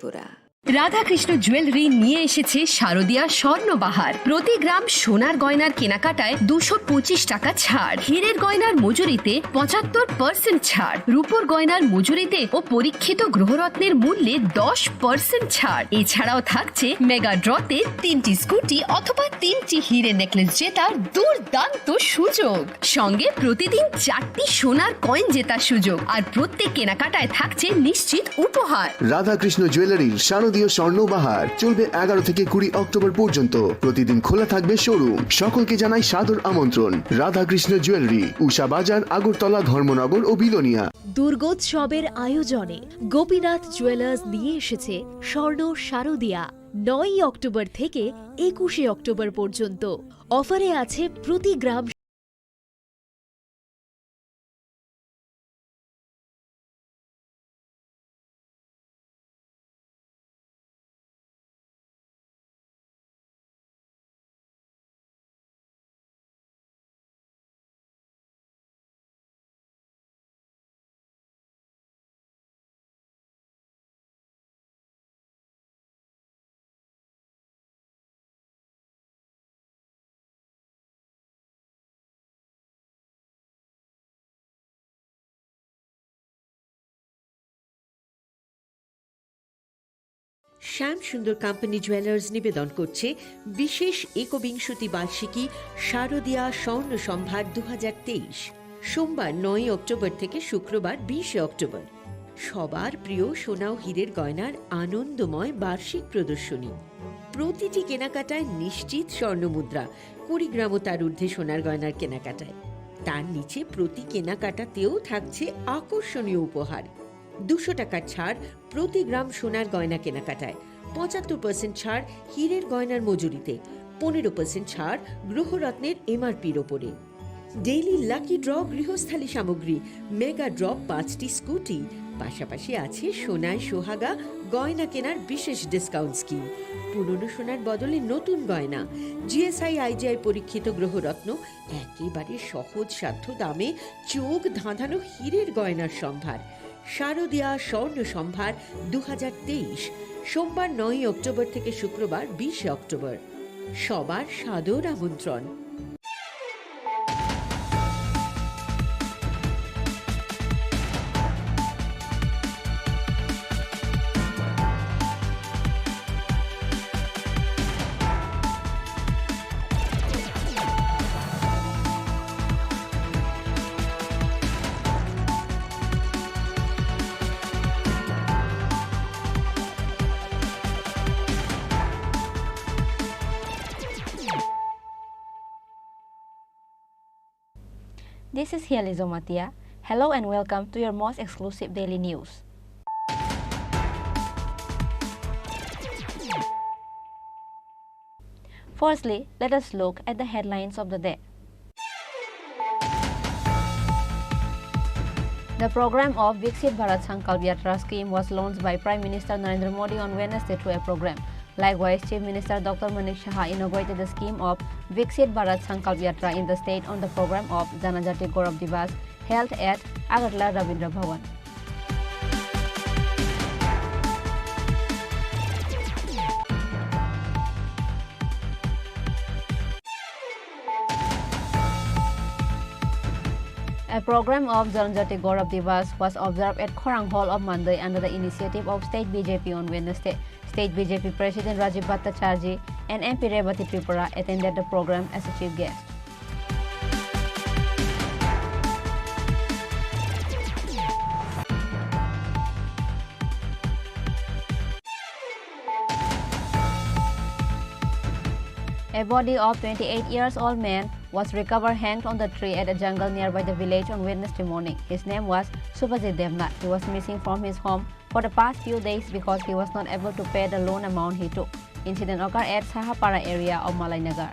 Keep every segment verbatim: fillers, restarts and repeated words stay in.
পুরা। রাধাকৃষ্ণ জুয়েলারি নিয়ে এসেছে শারদিয়া স্বর্ণবাহার। প্রতি গ্রাম সোনার গয়নার কেনাকাটায় দুশো পঁচিশ টাকা ছাড়, হীরের গয়নার মজুরিতে পঁচাত্তর পার্সেন্ট ছাড়, রূপোর গয়নার মজুরিতে ও পরীক্ষিত গ্রহরত্নের মূল্যে দশ পার্সেন্ট ছাড়। এছাড়াও থাকছে মেগা ড্রতে তিনটি স্কুটি অথবা তিনটি হীরে নেকলেস জেতার দুর্দান্ত সুযোগ। সঙ্গে প্রতিদিন চারটি সোনার কয়েন জেতার সুযোগ, আর প্রত্যেক কেনাকাটায় থাকছে নিশ্চিত উপহার। রাধাকৃষ্ণ জুয়েলারির শারদীয় স্বর্ণ বাহার চলবে এগারো থেকে কুড়ি অক্টোবর পর্যন্ত। প্রতিদিন খোলা থাকবে শোরুম। সকলকে জানাই সাদর আমন্ত্রণ। রাধাকৃষ্ণ জুয়েলারি, উষা বাজার, আগরতলা, ধর্মনগর ও বিলোনিয়া। দুর্গোৎসবের আয়োজনে গোপীনাথ জুয়েলার্স নিয়ে এসেছে স্বর্ণ শারদিয়া। নয়ই অক্টোবর থেকে একুশে অক্টোবর পর্যন্ত। অফারে আছে প্রতি গ্রাম শ্যাম সুন্দর কোম্পানি জুয়েলার্স নিবেদন করছে বিশেষ একবিংশতি বার্ষিকী শারদীয়া স্বর্ণ সম্ভার দু হাজার তেইশ। সোমবার নয়ই অক্টোবর থেকে শুক্রবার বিশে অক্টোবর। সবার প্রিয় সোনা ও হীরের গয়নার আনন্দময় বার্ষিক প্রদর্শনী। প্রতিটি কেনাকাটায় নিশ্চিত স্বর্ণমুদ্রা, কুড়ি গ্রাম ও তার ঊর্ধ্বে সোনার গয়নার কেনাকাটায়। তার নিচে প্রতি কেনাকাটাতেও থাকছে আকর্ষণীয় উপহার। দুশো টাকার ছাড় প্রতি গ্রাম সোনার গয়না কেনাকাটায়, পঁচাত্তর পার্সেন্ট ছাড় হীরের গয়নার মজুরিতে, পনেরো পার্সেন্ট ছাড় গ্রহরত্নের এমআরপির ওপরে। ডেইলি লাকি ড্র গৃহস্থালী সামগ্রী, মেগা ড্র পাঁচটি স্কুটি, পাশাপাশি আছে সোনায় সোহাগা গয়না কেনার বিশেষ ডিসকাউন্ট স্কিম। পুরনো সোনার বদলে নতুন গয়না, জিএসআই আইজিআই পরীক্ষিত গ্রহরত্ন, একেবারে সহজসাধ্য দামে চোখ ধাঁধানো হীরের গয়নার সম্ভার। শারদীয়া স্বর্ণ সম্ভার দু হাজার তেইশ, সোমবার নয়ই অক্টোবর থেকে শুক্রবার বিশে অক্টোবর। সবার সাদর আমন্ত্রণ। This is Hiali Jomatia. Hello and welcome to your most exclusive daily news. Firstly, let us look at the headlines of the day. The program of Viksit Bharat Sankalp Yatra scheme was launched by Prime Minister Narendra Modi on Wednesday through a program. Likewise, Chief Minister Doctor Manik Saha inaugurated the scheme of Viksit Bharat Sankalp Yatra in the state on the program of Janajati Gaurav Divas, held at Agartala Rabindra Bhavan. A program of Janajati Gaurav Divas was observed at Khorang Hall of Mandai under the initiative of State B J P on Wednesday. State B J P President Rajiv Bhattacharjee and M P Rebati Tripura attended the program as a chief guest. A body of twenty-eight years old man was recovered hanged on the tree at a jungle nearby the village on Wednesday morning. His name was Subhajit Devnath. He was missing from his home for the past few days because he was not able to pay the loan amount he took. Incident occurred at Sahapara area of Malainagar.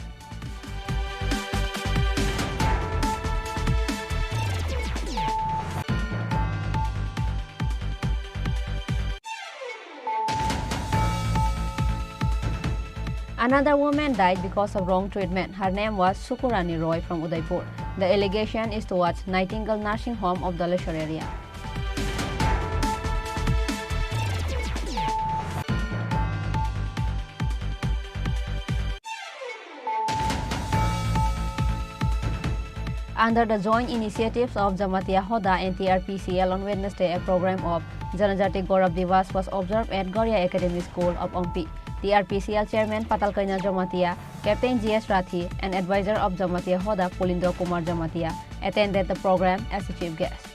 Another woman died because of wrong treatment. Her name was Sukurani Roy from Udaipur. The allegation is towards Nightingale Nursing Home of Daleshwar area. Under the joint initiatives of Jamatia Hoda and T R P C L, on Wednesday, a program of Janajati Gaurav Diwas was observed at Garia Academy School of Ompi. T R P C L Chairman Patal Kaina Jamatia, Captain G S Rathi, and Advisor of Jamatia Hoda Pulindra Kumar Jamatia attended the program as a chief guest.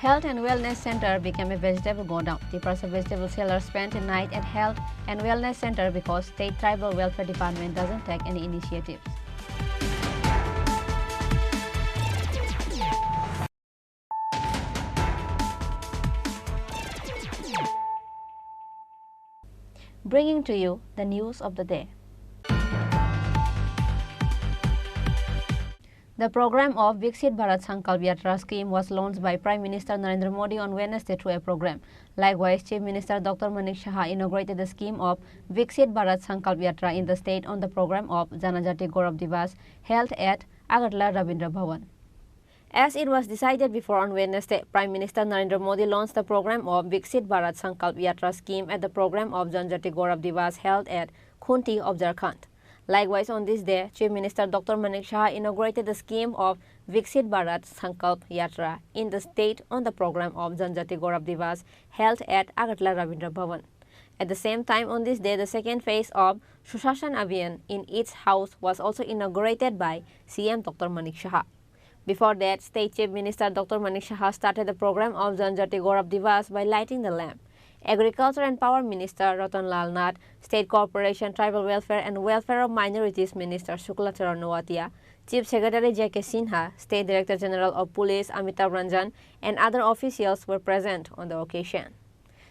Health and Wellness Center became a vegetable godown. Tiprasa vegetable sellers spent a night at Health and Wellness Center because State Tribal Welfare Department doesn't take any initiatives. Bringing to you the news of the day. The program of Viksit Bharat Sankalp Yatra scheme was launched by Prime Minister Narendra Modi on Wednesday through a program. Likewise, Chief Minister Doctor Manik Saha inaugurated the scheme of Viksit Bharat Sankalp Yatra in the state on the program of Janajati Gaurav Diwas held at Agartala Rabindra Bhavan. As it was decided before, on Wednesday, Prime Minister Narendra Modi launched the program of Viksit Bharat Sankalp Yatra scheme at the program of Janajati Gaurav Diwas held at Khunti of Jharkhand. Likewise, on this day, Chief Minister Doctor Manik Saha inaugurated the scheme of Viksit Bharat Sankalp Yatra in the state on the program of Janajati Gaurav Diwas held at Agartala Rabindra Bhavan. At the same time, on this day, the second phase of Sushashan Abhiyan in each house was also inaugurated by C M Doctor Manik Saha. Before that, State Chief Minister Doctor Manik Saha started the program of Janajati Gaurav Diwas by lighting the lamp. Agriculture and Power Minister Ratan Lal Nath, State Cooperation, Tribal Welfare and Welfare of Minorities Minister Shukla Charan Noatia, Chief Secretary J K Sinha, State Director General of Police Amitabh Ranjan, and other officials were present on the occasion.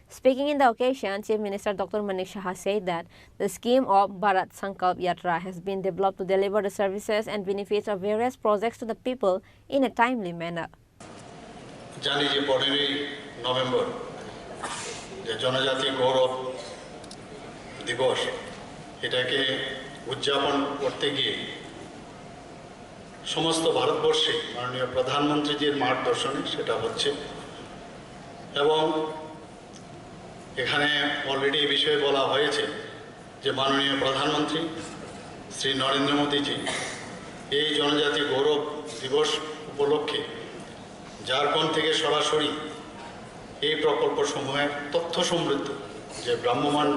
Speaking in the occasion, Chief Minister Doctor Manik Saha said that the scheme of Bharat Sankalp Yatra has been developed to deliver the services and benefits of various projects to the people in a timely manner. জানি যে পনেরোই নভেম্বর যে জনজাতি গৌরব দিবস, এটাকে উদযাপন করতে গিয়ে সমস্ত ভারতবর্ষে মাননীয় প্রধানমন্ত্রীজির মার্গদর্শনে সেটা হচ্ছে। এবং এখানে অলরেডি এই বিষয়ে বলা হয়েছে যে মাননীয় প্রধানমন্ত্রী শ্রী নরেন্দ্র মোদীজি এই জনজাতি গৌরব দিবস উপলক্ষে ঝাড়খণ্ড থেকে সরাসরি এই প্রকল্পসমূহের তথ্য সমৃদ্ধ যে ভ্রাম্যমাণ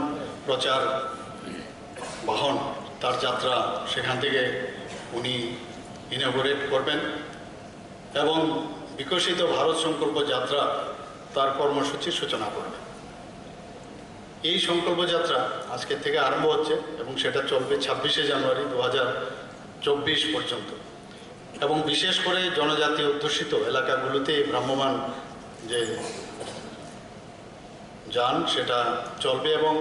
প্রচার বাহন, তার যাত্রা সেখান থেকে উনি ইনঅগুরেট করবেন এবং বিকশিত ভারত সংকল্প যাত্রা তার কর্মসূচির সূচনা করবেন। এই সংকল্প যাত্রা আজকের থেকে আরম্ভ হচ্ছে এবং সেটা চলবে ছাব্বিশে জানুয়ারি দু হাজার চব্বিশ পর্যন্ত। এবং বিশেষ করে জনজাতি অধ্যুষিত এলাকাগুলোতে এই ভ্রাম্যমাণ যে যান, সেটা চলবে এবং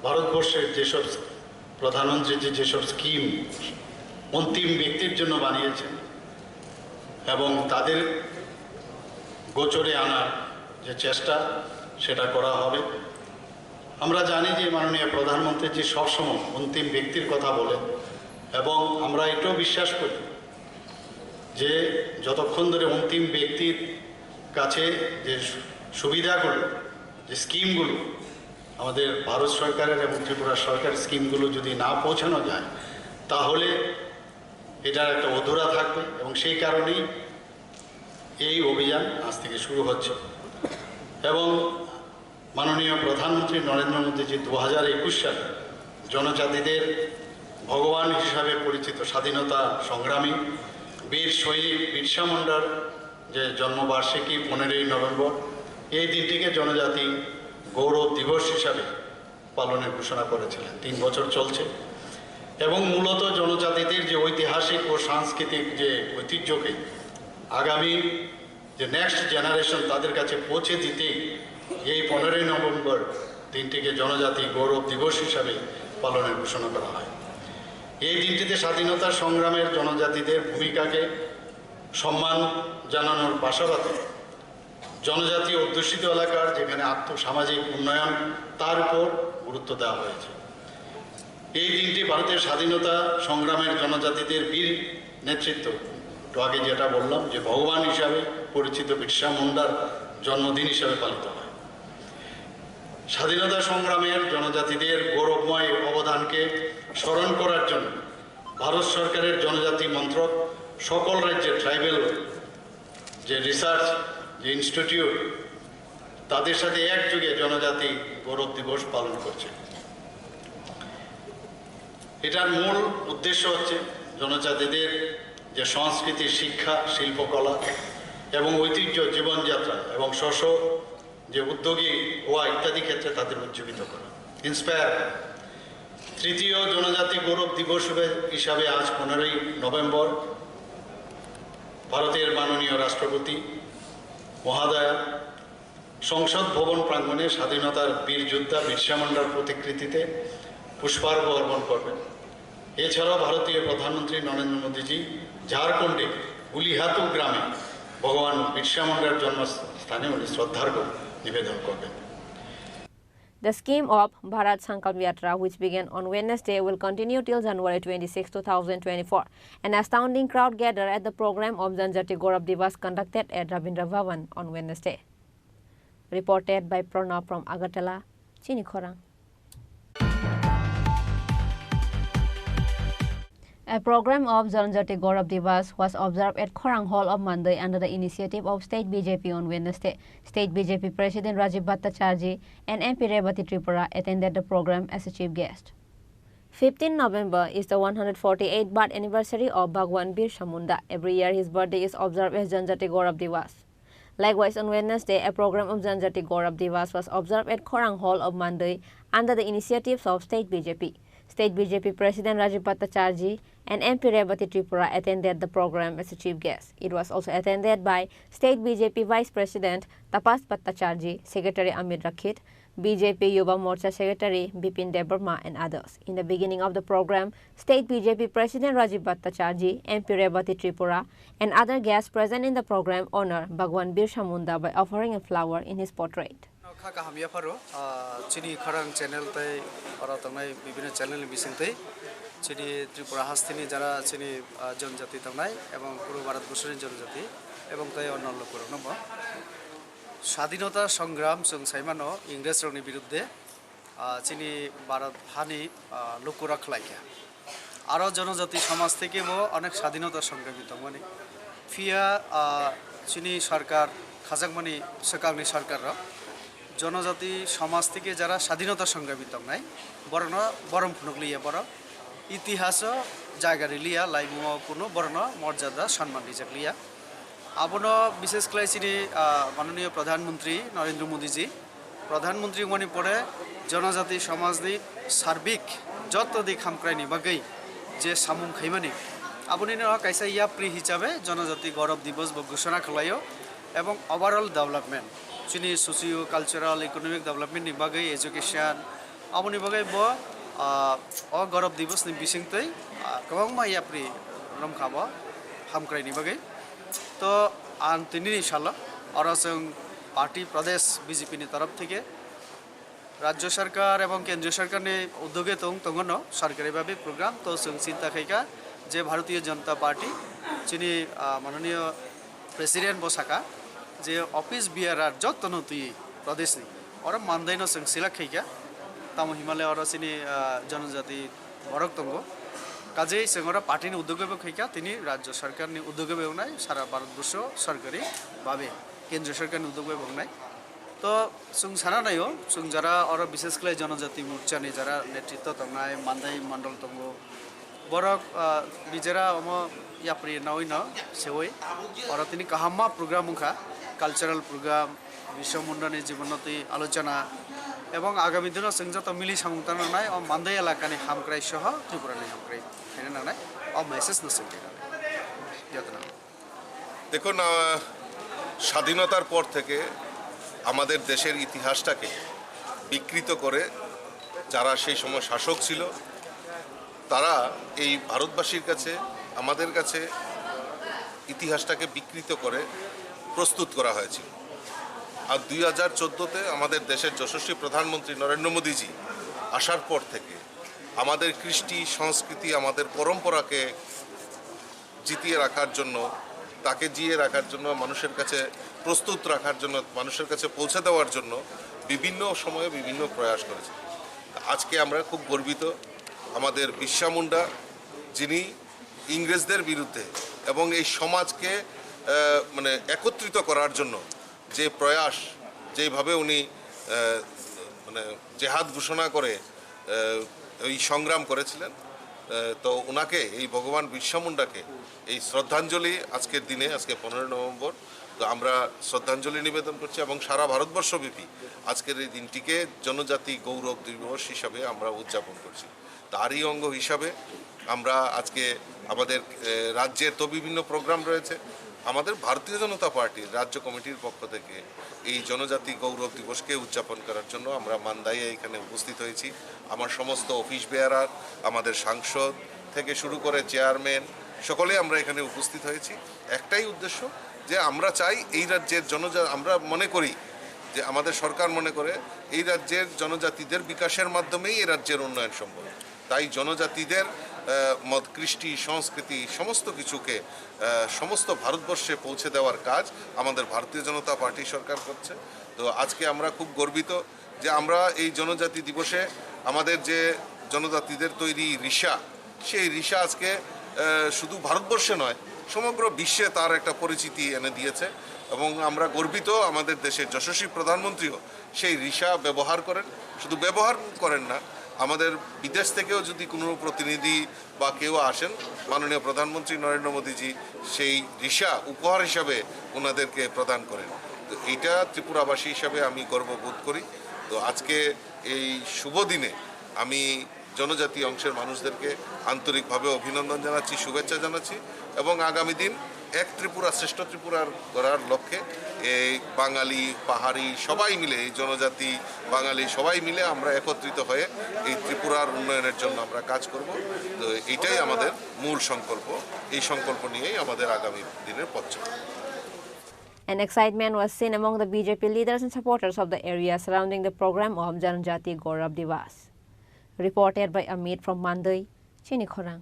ভারতবর্ষের যেসব প্রধানমন্ত্রী যে যেসব স্কিম অন্তিম ব্যক্তির জন্য বানিয়েছেন এবং তাদের গোচরে আনার যে চেষ্টা, সেটা করা হবে। আমরা জানি যে মাননীয় প্রধানমন্ত্রী যে সবসময় অন্তিম ব্যক্তির কথা বলেন এবং আমরা এটাও বিশ্বাস করি যে যতক্ষণ ধরে অন্তিম ব্যক্তির কাছে যে সু-, সুবিধাগুলো, যে স্কিমগুলো আমাদের ভারত সরকারের এবং ত্রিপুরা সরকারের স্কিমগুলো যদি না পৌঁছানো যায়, তাহলে এটা একটা অধুরা থাকবে এবং সেই কারণেই এই অভিযান আজ থেকে শুরু হচ্ছে। এবং মাননীয় প্রধানমন্ত্রী নরেন্দ্র মোদীজি দু হাজার একুশ সালে জনজাতিদের ভগবান হিসাবে পরিচিত স্বাধীনতা সংগ্রামী বীর শহীদ বিরসা মুন্ডার যে জন্মবার্ষিকী পনেরোই নভেম্বর, এই দিনটিকে জনজাতি গৌরব দিবস হিসাবে পালনের ঘোষণা করেছিলেন। তিন বছর চলছে এবং মূলত জনজাতিদের যে ঐতিহাসিক ও সাংস্কৃতিক যে ঐতিহ্যকে আগামী যে নেক্সট জেনারেশন তাদের কাছে পৌঁছে দিতেই এই পনেরোই নভেম্বর দিনটিকে জনজাতি গৌরব দিবস হিসাবে পালনের ঘোষণা করা হয়। এই দিনটিতে স্বাধীনতা সংগ্রামের জনজাতিদের ভূমিকাকে সম্মান জানানোর পাশাপাশি জনজাতি অধ্যুষিত এলাকার যেখানে আর্থ সামাজিক উন্নয়ন, তার উপর গুরুত্ব দেওয়া হয়েছে। এই দিনটি ভারতের স্বাধীনতা সংগ্রামের জনজাতিদের বীর নেতৃত্ব, একটু আগে যেটা বললাম যে ভগবান হিসাবে পরিচিত বিরসা মুন্ডার জন্মদিন হিসাবে পালিত হয়। স্বাধীনতা সংগ্রামের জনজাতিদের গৌরবময় অবদানকে স্মরণ করার জন্য ভারত সরকারের জনজাতি মন্ত্রক সকল রাজ্যের ট্রাইবাল যে রিসার্চ, যে ইনস্টিটিউট, তাদের সাথে একযোগে জনজাতি গৌরব দিবস পালন করছে। এটার মূল উদ্দেশ্য হচ্ছে জনজাতিদের যে সংস্কৃতি, শিক্ষা, শিল্পকলা এবং ঐতিহ্য, জীবনযাত্রা এবং স্ব-স্ব যে উদ্যোগী হওয়া ইত্যাদি ক্ষেত্রে তাদের উজ্জীবিত করা, ইন্সপায়ার করা। তৃতীয় জনজাতি গৌরব দিবস হিসেবে আজ পনেরোই নভেম্বর ভারতের মাননীয় রাষ্ট্রপতি মহোদয়া সংসদ ভবন প্রাঙ্গণে স্বাধীনতার বীর যোদ্ধা বিরসা মুন্ডার প্রতিকৃতিতে পুষ্পার্ঘ অর্পণ করবেন। এছাড়াও ভারতীয় প্রধানমন্ত্রী নরেন্দ্র মোদীজি ঝাড়খণ্ডে গুলিহাতু গ্রামে ভগবান বিরসা মুন্ডার জন্মস্থানে উনি শ্রদ্ধার্ঘ নিবেদন করবেন। The scheme of Bharat Sankalp Yatra, which began on Wednesday, will continue till January twenty-six, two thousand twenty-four. An astounding crowd gathered at the program of Janjati Gaurav Divas conducted at Rabindra Bhavan on Wednesday. Reported by Pranab from Agartala, Chini Khorang. A program of Janjati Gaurav Divas was observed at Khorang Hall of Mandai under the initiative of State B J P on Wednesday. State B J P President Rajiv Bhattacharjee and M P Rebati Tripura attended the program as a chief guest. Fifteenth November is the one hundred forty-eighth birth anniversary of Bhagwan Birsa Munda. Every year his birthday is observed as Janjati Gaurav Divas. Likewise, on Wednesday, a program of Janjati Gaurav Divas was observed at Khorang Hall of Mandai under the initiatives of State B J P. State B J P President Rajiv Bhattacharjee and M P Rebati Tripura attended the program as a chief guest. It was also attended by State B J P Vice President Tapas Bhattacharjee, Secretary Amit Rakhet, B J P Yuva Morcha Secretary Bipin Debbarma and others. In the beginning of the program, State B J P President Rajiv Bhattacharjee, M P Rebati Tripura, and other guests present in the program honor Bhagwan Birsa Munda by offering a flower in his portrait. Kha kaham yapharo, ah, chini Khorang channel tei oro tongnai bibhinno channel ni bisingtwi chini Tripura hasteni jara chini, ah, jonjati tongnai ebong puro Bharat borsoni jonjati ebong tei onno lokorokno bo Sadhinota songram chwng saimano Ingresrokni biruddhe, ah, chini Bharat hani, ah, lukurok khlaikha. Aro jonojati somaj theke bo onek sadhinota songrami tongmani. Phiya, ah, chini sarkar, khajakmani swkangni sarkarrok jonojati somaj theke jara sadhinota songrami tongnai, borokno borom phunukliya borok. Itihaso jaga riliya, laimungo kuno borokno morjada sonman rijakliya. Abono bishesh khlai chini, ah, mananiyo Pradhan Mantri Narendra Modi ji, Pradhan Mantri wngmani pore jonojati somajni sarbik joto dik hamkraini bagwi je samung khaimani, aboni no kaisa yapri hisabe Jonojati Gaurav Divas bo ghosona khlaio, ebong overall development, chini socio cultural economic development ni bagwi, education, aboni bagwi bo, ah, o Gaurav Divas ni bisingtwi, ah, kwbangma yapri romkha bo hamkraini bagwi. To ang tinini salo oro chwng party Pradesh B J P ni torof theke Rajya Sarkar ebong Kendriya Sarkar ni udyoge tong tongo no sarkari babe program, to chwng chinta khaikha je Bharatiya Janata Party chini, ah, mananiyo President bo saka je office bearer jotono twi Pradesh ni oro mandai no chwng select khaikha, tamo himale oro chini, ah, jonojati borok tongo. Kajei chwng oro party ni udyoge bo khaikha, tini Rajya Sarkar ni udyoge bo wngnai, sara Bharat Borsho sarkari babe, Kendriya Sarkar ni udyoge bo wngnai. To chwng sana naio, chwng jara oro bishesh khlai Jonojati Morcha ni jara netritwo tongnai, mandai mandal tongo, borok, ah, bijera omo yapri nawi no sewi, oro tini kahamma program wngkha, cultural program, Birsa Munda ni jibon no twi alochona, ebong agami dino chwng joto mili samung tangna nangnai, o Mandai elaka ni hamkrai soho Tripura ni hamkrai khaina nangnai, o message no chwng rwnai jotono. দেখুন, আহ, স্বাধীনতার পর থেকে আমাদের দেশের ইতিহাসটাকে বিকৃত করে যারা সেই সময় শাসক ছিল, তারা এই ভারতবাসীর কাছে, আমাদের কাছে ইতিহাসটাকে বিকৃত করে প্রস্তুত করা হয়েছিল। আর দুই হাজার চোদ্দোতে আমাদের দেশের যশস্বী প্রধানমন্ত্রী নরেন্দ্র মোদীজি আসার পর থেকে আমাদের কৃষ্টি, সংস্কৃতি, আমাদের পরম্পরাকে জিতিয়ে রাখার জন্য, তাকে জিয়ে রাখার জন্য, মানুষের কাছে প্রস্তুত রাখার জন্য, মানুষের কাছে পৌঁছে দেওয়ার জন্য বিভিন্ন সময়ে বিভিন্ন প্রয়াস করেছে। আজকে আমরা খুব গর্বিত, আমাদের বিরসা মুন্ডা, যিনি ইংরেজদের বিরুদ্ধে এবং এই সমাজকে আহ, মানে একত্রিত করার জন্য যে প্রয়াস, যেইভাবে উনি আহ, মানে জেহাদ ঘোষণা করে আহ, এই সংগ্রাম করেছিলেন, আহ, তো ওনাকে, এই ভগবান বিরসা মুন্ডাকে এই শ্রদ্ধাঞ্জলি আজকের দিনে, আজকে পনেরোই নভেম্বর, তো আমরা শ্রদ্ধাঞ্জলি নিবেদন করছি এবং সারা ভারতবর্ষব্যাপী আজকের এই দিনটিকে জনজাতি গৌরব দিবস হিসাবে আমরা উদযাপন করছি। তারই অঙ্গ হিসাবে আমরা আজকে আমাদের আহ, রাজ্যের তো বিভিন্ন প্রোগ্রাম রয়েছে, আমাদের ভারতীয় জনতা পার্টির রাজ্য কমিটির পক্ষ থেকে এই জনজাতি গৌরব দিবসকে উদযাপন করার জন্য আমরা মান্দাইয়ে এখানে উপস্থিত হয়েছি। আমার সমস্ত অফিস বেয়ারার, আমাদের সাংসদ থেকে শুরু করে চেয়ারম্যান, সকলেই আমরা এখানে উপস্থিত হয়েছি একটাই উদ্দেশ্য, যে আমরা চাই এই রাজ্যের জনজা আমরা মনে করি যে আমাদের সরকার মনে করে এই রাজ্যের জনজাতিদের বিকাশের মাধ্যমেই এই রাজ্যের উন্নয়ন সম্ভব। তাই জনজাতিদের আহ, মত, কৃষ্টি, সংস্কৃতি, সমস্ত কিছুকে আহ, সমস্ত ভারতবর্ষে পৌঁছে দেওয়ার কাজ আমাদের ভারতীয় জনতা পার্টি সরকার করছে। তো আজকে আমরা খুব গর্বিত যে আমরা এই জনজাতি দিবসে আমাদের যে জনজাতিদের তৈরি রিশা, সেই রিশা আজকে আহ, শুধু ভারতবর্ষে নয়, সমগ্র বিশ্বে তার একটা পরিচিতি এনে দিয়েছে। এবং আমরা গর্বিত, আমাদের দেশের যশস্বী প্রধানমন্ত্রীও সেই রিশা ব্যবহার করেন। শুধু ব্যবহার করেন না, আমাদের বিদেশ থেকেও যদি কোনো প্রতিনিধি বা কেউ আসেন, মাননীয় প্রধানমন্ত্রী নরেন্দ্র মোদীজি সেই রিশা উপহার হিসাবে ওনাদেরকে প্রদান করেন। তো এইটা ত্রিপুরাবাসী হিসাবে আমি গর্ববোধ করি। তো আজকে এই শুভ দিনে আমি জনজাতি অংশের মানুষদেরকে আন্তরিকভাবে অভিনন্দন জানাচ্ছি, শুভেচ্ছা জানাচ্ছি এবং আগামী দিন এক ত্রিপুরা, শ্রেষ্ঠ ত্রিপুরার গড়ার লক্ষ্যে এই বাঙালি, পাহাড়ি সবাই মিলে, এই জনজাতি, বাঙালি সবাই মিলে আমরা একত্রিত হয়ে এই ত্রিপুরার উন্নয়নের জন্য আমরা কাজ করব। তো এইটাই আমাদের মূল সংকল্প। এই সংকল্প নিয়েই আমাদের আগামী দিনের পথ চলা। An excitement was seen among the B J P leaders and supporters of the area surrounding the program of Janajati Gaurav Divas. Reported by Amit from Mandai, Chini Khorang.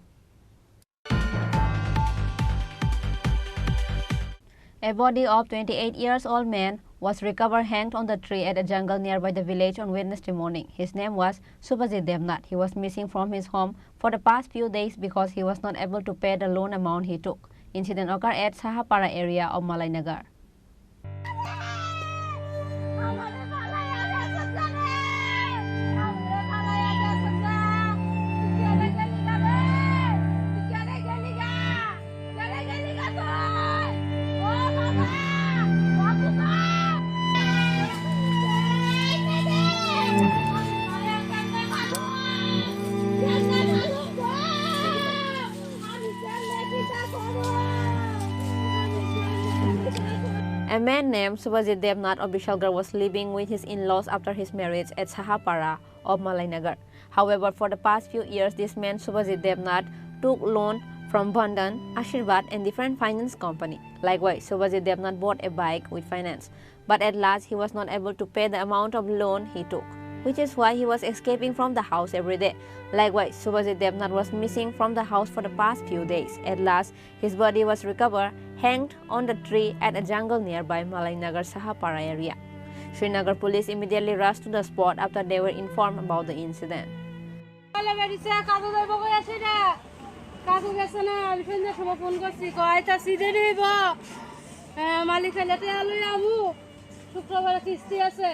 A body of twenty-eight years old man was recovered hanged on the tree at a jungle nearby the village on Wednesday morning. His name was Subhajit Devnath. He was missing from his home for the past few days because he was not able to pay the loan amount he took. Incident occurred at Sahapara area of Malainagar. A man named Subhajit Devnath of Bishalgarh was living with his in-laws after his marriage at Sahapara of Malainagar. However, for the past few years, this man Subhajit Devnath took loan from Bandhan, Ashirvad and different finance company. Likewise, Subhajit Devnath bought a bike with finance. But at last, he was not able to pay the amount of loan he took, which is why he was escaping from the house every day. Likewise, Subhajit Devnath was missing from the house for the past few days. At last, his body was recovered hanged on the tree at a jungle nearby Malainagar Sahapara area. Srinagar police immediately rushed to the spot after they were informed about the incident. কালা বেরিছে, কাজে যাইব কই আছে না? কাজে গেছে না, আমি সন্ধ্যার সময় ফোন করছি, কয়, "আইতাছি, দেরি হইব। হ্যাঁ, মালিক আইলে টেকা লই আমু। শুক্রবারে কিস্তি আছে।"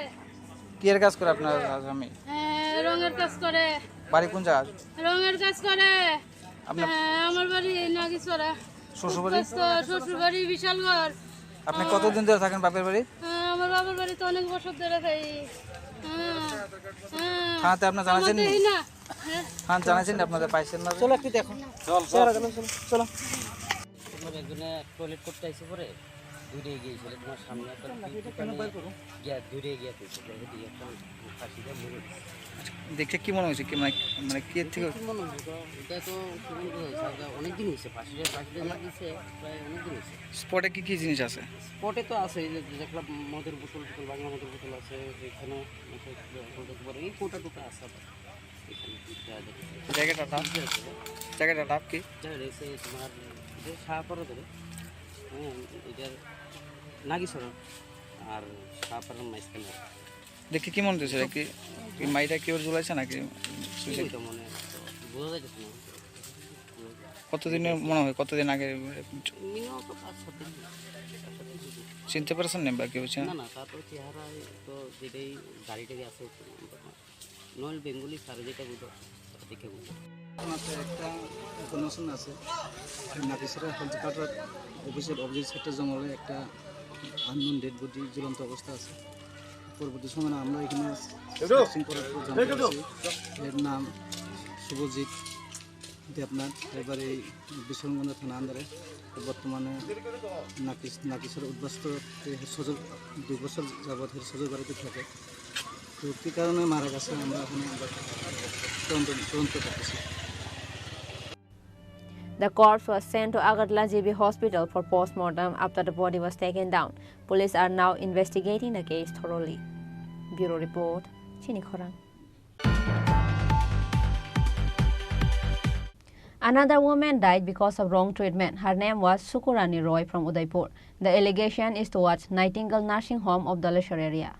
কি এর কাজ করে আপনার স্বামী? হ্যাঁ, রঙের কাজ করে। বাড়ি কোন জায়গা? রঙের কাজ করে। আপনার হ্যাঁ, আমার বাড়ি নাগিছড়া। শ্বশুর বাড়ি? উদ্বাস্তু, শ্বশুর বাড়ি বিশালগড়। আপনি আমার কতদিন ধরে থাকেন বাপের বাড়ি? হ্যাঁ, আমার বাবার বাড়িতে অনেক বছর ধরে থাকি। হ্যাঁ, হ্যাঁ। থানাতে আপনার জানাচ্ছেন? আমাদের এই না। হ্যাঁ। থানা জানাচ্ছেন আপনাদের পাইছেন না? চলো একটু দেখো। চল, চল। চলো, চলো, চলো। তোমার একজনে টয়লেট করতে আইসে পরে দূরে গিয়েছিল, তোমার সামনে একটা দোকানে গিয়া দূরে গিয়া কইছে, দেখে দিয়ে একটা ফাঁসি দিয়ে মরে গেছে। আচ্ছা, দেখে কি মনে হয়েছে? কি মানে, মানে কি এর থেকে? কি মনে হয়েছে? এটা তো সুগন্ধ হয়েছে, এটা অনেক দিন হয়েছে, ফাঁসি দিয়ে, ফাঁসি দিয়ে লাগিয়েছে, প্রায় অনেক দিন হয়েছে। স্পটে কি কি জিনিস আছে? স্পটে তো আছে, এই যে দেখলাম মদের বোতল টোতল, বাংলা মদের বোতল আছে, এখানে আছে, এই কোটা টোটা আছে। জায়গাটার নাম? জায়গাটার নাম কি? এটা রয়েছে তোমার, এটা শাহপাড়া ধরে, হ্যাঁ, এটা নাগেশ্বর। আর তারপরে মাঝখানে দেখে কি মনে হচ্ছে? কি, কি মাইটা কেউ ঝুলাইছে নাকি? কি সুইসাইড? হইতো মনে হয়, তো বোঝা যাইতেছে না। কতদিনের মনে হয়, কতদিন আগে? মিনিমাম তো পাঁচ সাত দিন। চিনতে পারছেন না বা কেউ চিনে? না, না, তার তো চেহারা তো যেটাই গাড়ি টাড়ি আছে, নল বেঙ্গলি স্যার যেটা বুঝো, সেটা দেখে বুঝো। আমার তো একটা ইনফরমেশন আছে, নাকিছড়া হেলথ কোয়ার্টার অফিসের অপোজিট সাইডের জঙ্গলে একটা আননোন ডেড বডি ঝুলন্ত অবস্থা আছে। পরবর্তী সময় আমরা এখানে সার্চিং করার পর জানতে পারছি এর নাম শুভজিৎ দেবনাথ। এবার এই বিশ্বনাথগঞ্জ থানা আন্ডারে। তো বর্তমানে নাকিস নাকিছড়া উদ্বাস্তু, এর সজল দুই বছর যাবৎ এর সজল বাড়িতে থাকে। তো কী কারণে মারা গেছে আমরা এখানে আমরা তদন্ত তদন্ত করতেছি। The corpse was sent to Agartala G B Hospital for postmortem after the body was taken down. Police are now investigating the case thoroughly. Bureau report, Chini Khorang. Another woman died because of wrong treatment. Her name was Sukurani Roy from Udaipur. The allegation is towards Nightingale Nursing Home of Daleshwar area.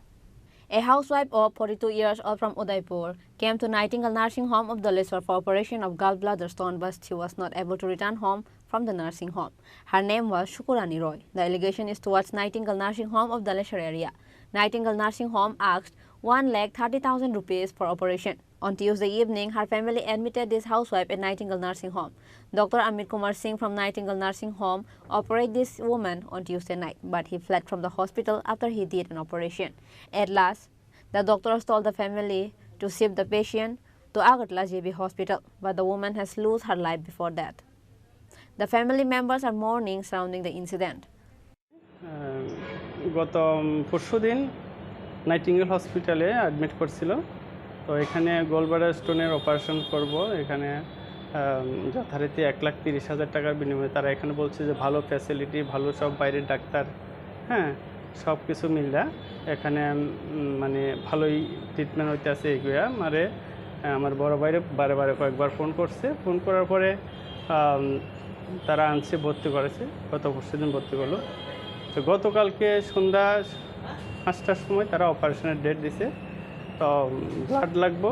A housewife of forty-two years old from Udaipur came to Nightingale Nursing Home of Daleshwar for operation of gallbladder stone, but she was not able to return home from the nursing home. Her name was Shukurani Roy. The allegation is towards Nightingale Nursing Home of Daleshwar area. Nightingale Nursing Home asked one lakh thirty thousand rupees for operation. On Tuesday evening, her family admitted this housewife at Nightingale Nursing Home. Doctor Amit Kumar Singh from Nightingale Nursing Home operated this woman on Tuesday night, but he fled from the hospital after he did an operation. At last, the doctors told the family to shift the patient to Agartala G B Hospital, but the woman has lost her life before that. The family members are mourning surrounding the incident. আহ, গত পরশু দিন নাইটিঙ্গেল হসপিটালে অ্যাডমিট করছিল। তো এখানে গোলব্লাডার স্টোনের অপারেশন করব। এখানে আহ, যথারীতি এক লাখ তিরিশ হাজার টাকার বিনিময়ে তারা এখানে বলছে যে ভালো ফ্যাসিলিটি, ভালো সব বাইরের ডাক্তার, হ্যাঁ, সব কিছু মিললা এখানে উম, মানে ভালোই ট্রিটমেন্ট হইতে আছে এগুয়া। মানে আহ, আমার বড় ভাইরে বারে বারে কয়েকবার ফোন করছে। ফোন করার পরে আম, তারা আনছে, ভর্তি করেছে, গত পরশু দিন ভর্তি করলো। তো গতকালকে সন্ধ্যা পাঁচটার সময় তারা অপারেশনের ডেট দিছে। তো ব্লাড লাগবো,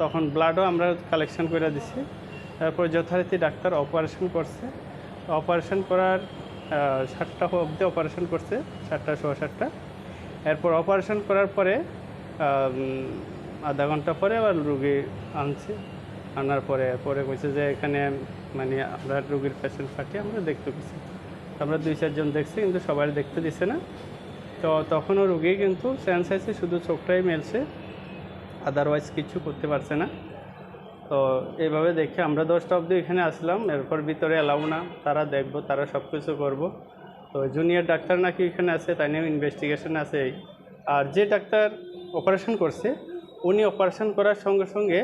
তখন ব্লাডও আমরা কালেকশন করে দিছি। তারপর যথারীতি ডাক্তার অপারেশন করছে। অপারেশন করার আহ, সাতটা অবধি অপারেশন করছে, সাতটা, সোয়া সাতটা। এরপর অপারেশন করার পরে আহ, উম, আধা ঘন্টা পরে আবার রুগী আনছে। আনার পরে পরে কইছে যে এখানে মানে আমরা রুগীর পেশেন্ট পার্টি আমরা দেখতে গেছি। আমরা দুই চারজন দেখছি, কিন্তু সবাই দেখতে দিছে না। তো তখনও রুগী কিন্তু চান্স আছে, শুধু চোখটাই মেলছে, আদারওয়াইজ কিছু করতে পারছে না। তো এইভাবে দেখে আমরা দশটা অবধি এখানে আসলাম, এরপর ভিতরে অ্যালাউ না, তারা দেখবো, তারা সব কিছু করবো। তো জুনিয়র ডাক্তার নাকি এখানে আছে, তাই নিয়ে ইনভেস্টিগেশন আছে। আর যে ডাক্তার অপারেশন করছে, উনি অপারেশন করার সঙ্গে সঙ্গে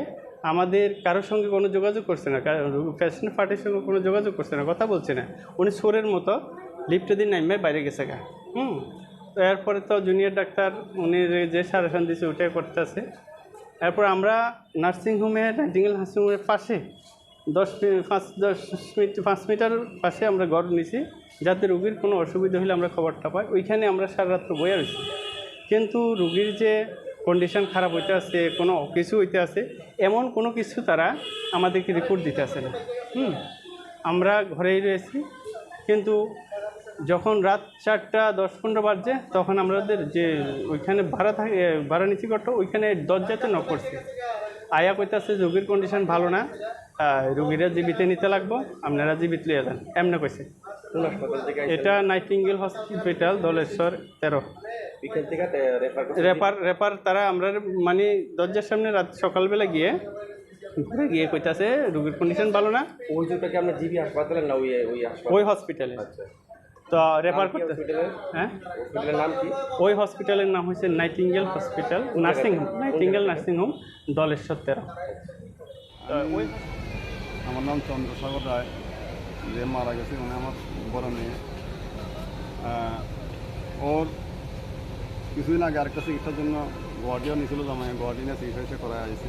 আমাদের কারোর সঙ্গে কোনো যোগাযোগ করছে না, কারণ পেশেন্ট পার্টির সঙ্গে কোনো যোগাযোগ করছে না, কথা বলছে না। উনি চোরের মতো লিফটে দিয়ে নামিয়ে বাইরে গেছে গা। হুম। তো এরপরে তো জুনিয়র ডাক্তার উনি যে, যে সাজেশন দিছে ওটাই করতেছে। এরপর আমরা নার্সিংহোমে, নাইটিঙ্গেল নার্সিংহোমের পাশে দশ মি-, পাঁচ, দশ মিনিট, পাঁচ মিটার পাশে আমরা ঘর নিছি, যাতে রুগীর কোনো অসুবিধা হলে আমরা খবরটা পাই। ওইখানে আমরা সারা রাত্র বইয়া রয়েছি, কিন্তু রুগীর যে কন্ডিশন খারাপ হইতে আছে, কোনো কিছু হইতে আছে, এমন কোনো কিছু তারা আমাদেরকে রিপোর্ট দিতে আসে না। হুম, আমরা ঘরেই রয়েছি, কিন্তু যখন রাত চারটা দশ পনেরো বাজে, তখন আমাদের যে ওইখানে ভাড়া থাকে, এ, ভাড়া নিচি করতো, ওইখানে দরজাতে নক করছে। আয়া কইতাছে, "রুগীর কন্ডিশন ভালো না, আহ, রুগীরা জীবিত নিতে লাগবো, আপনারা জীবিত লইয়া যান", এমনি কইছে। কোন হাসপাতাল থেকে আইছেন? এটা নাইটিঙ্গেল হসপিটাল, দলেশ্বর তেরো। বিকেল থেকে তে-, রেফার করছেন? রেফার, রেফার তারা আমরা মানে দরজার সামনে রাত সকালবেলা গিয়ে, ঘরে গিয়ে কইতাছে, "রুগীর কন্ডিশন ভালো না।" ওই যেটা কি আপনার জিবি হাসপাতালের না ওই, ওই হাসপাতাল? ওই হসপিটালে। আচ্ছা। তো রেফার নাম কি করতে হসপিটালের? হ্যাঁ? হসপিটালের নাম কি? ওই হসপিটালের নাম হচ্ছে নাইটিঙ্গেল হসপিটাল, কোন নার্সিং জায়গাতে? হোম, কোন নাইটিঙ্গেল জায়গাতে? নার্সিং হোম, দলেশ্বর তেরো। তো আমি, ওই আমার নাম চন্দ্রসাগর রায়, যে মারা গেছে, মানে আমার বড় মেয়ে। আহ, ওর কিছুদিন আগে আরেকটা চিকিৎসার জন্য গুয়াহাটিও নিয়েছিল জামাই, গুয়াহাটি নিয়ে চিকিৎসা টিকিৎসা করা হয়েছে।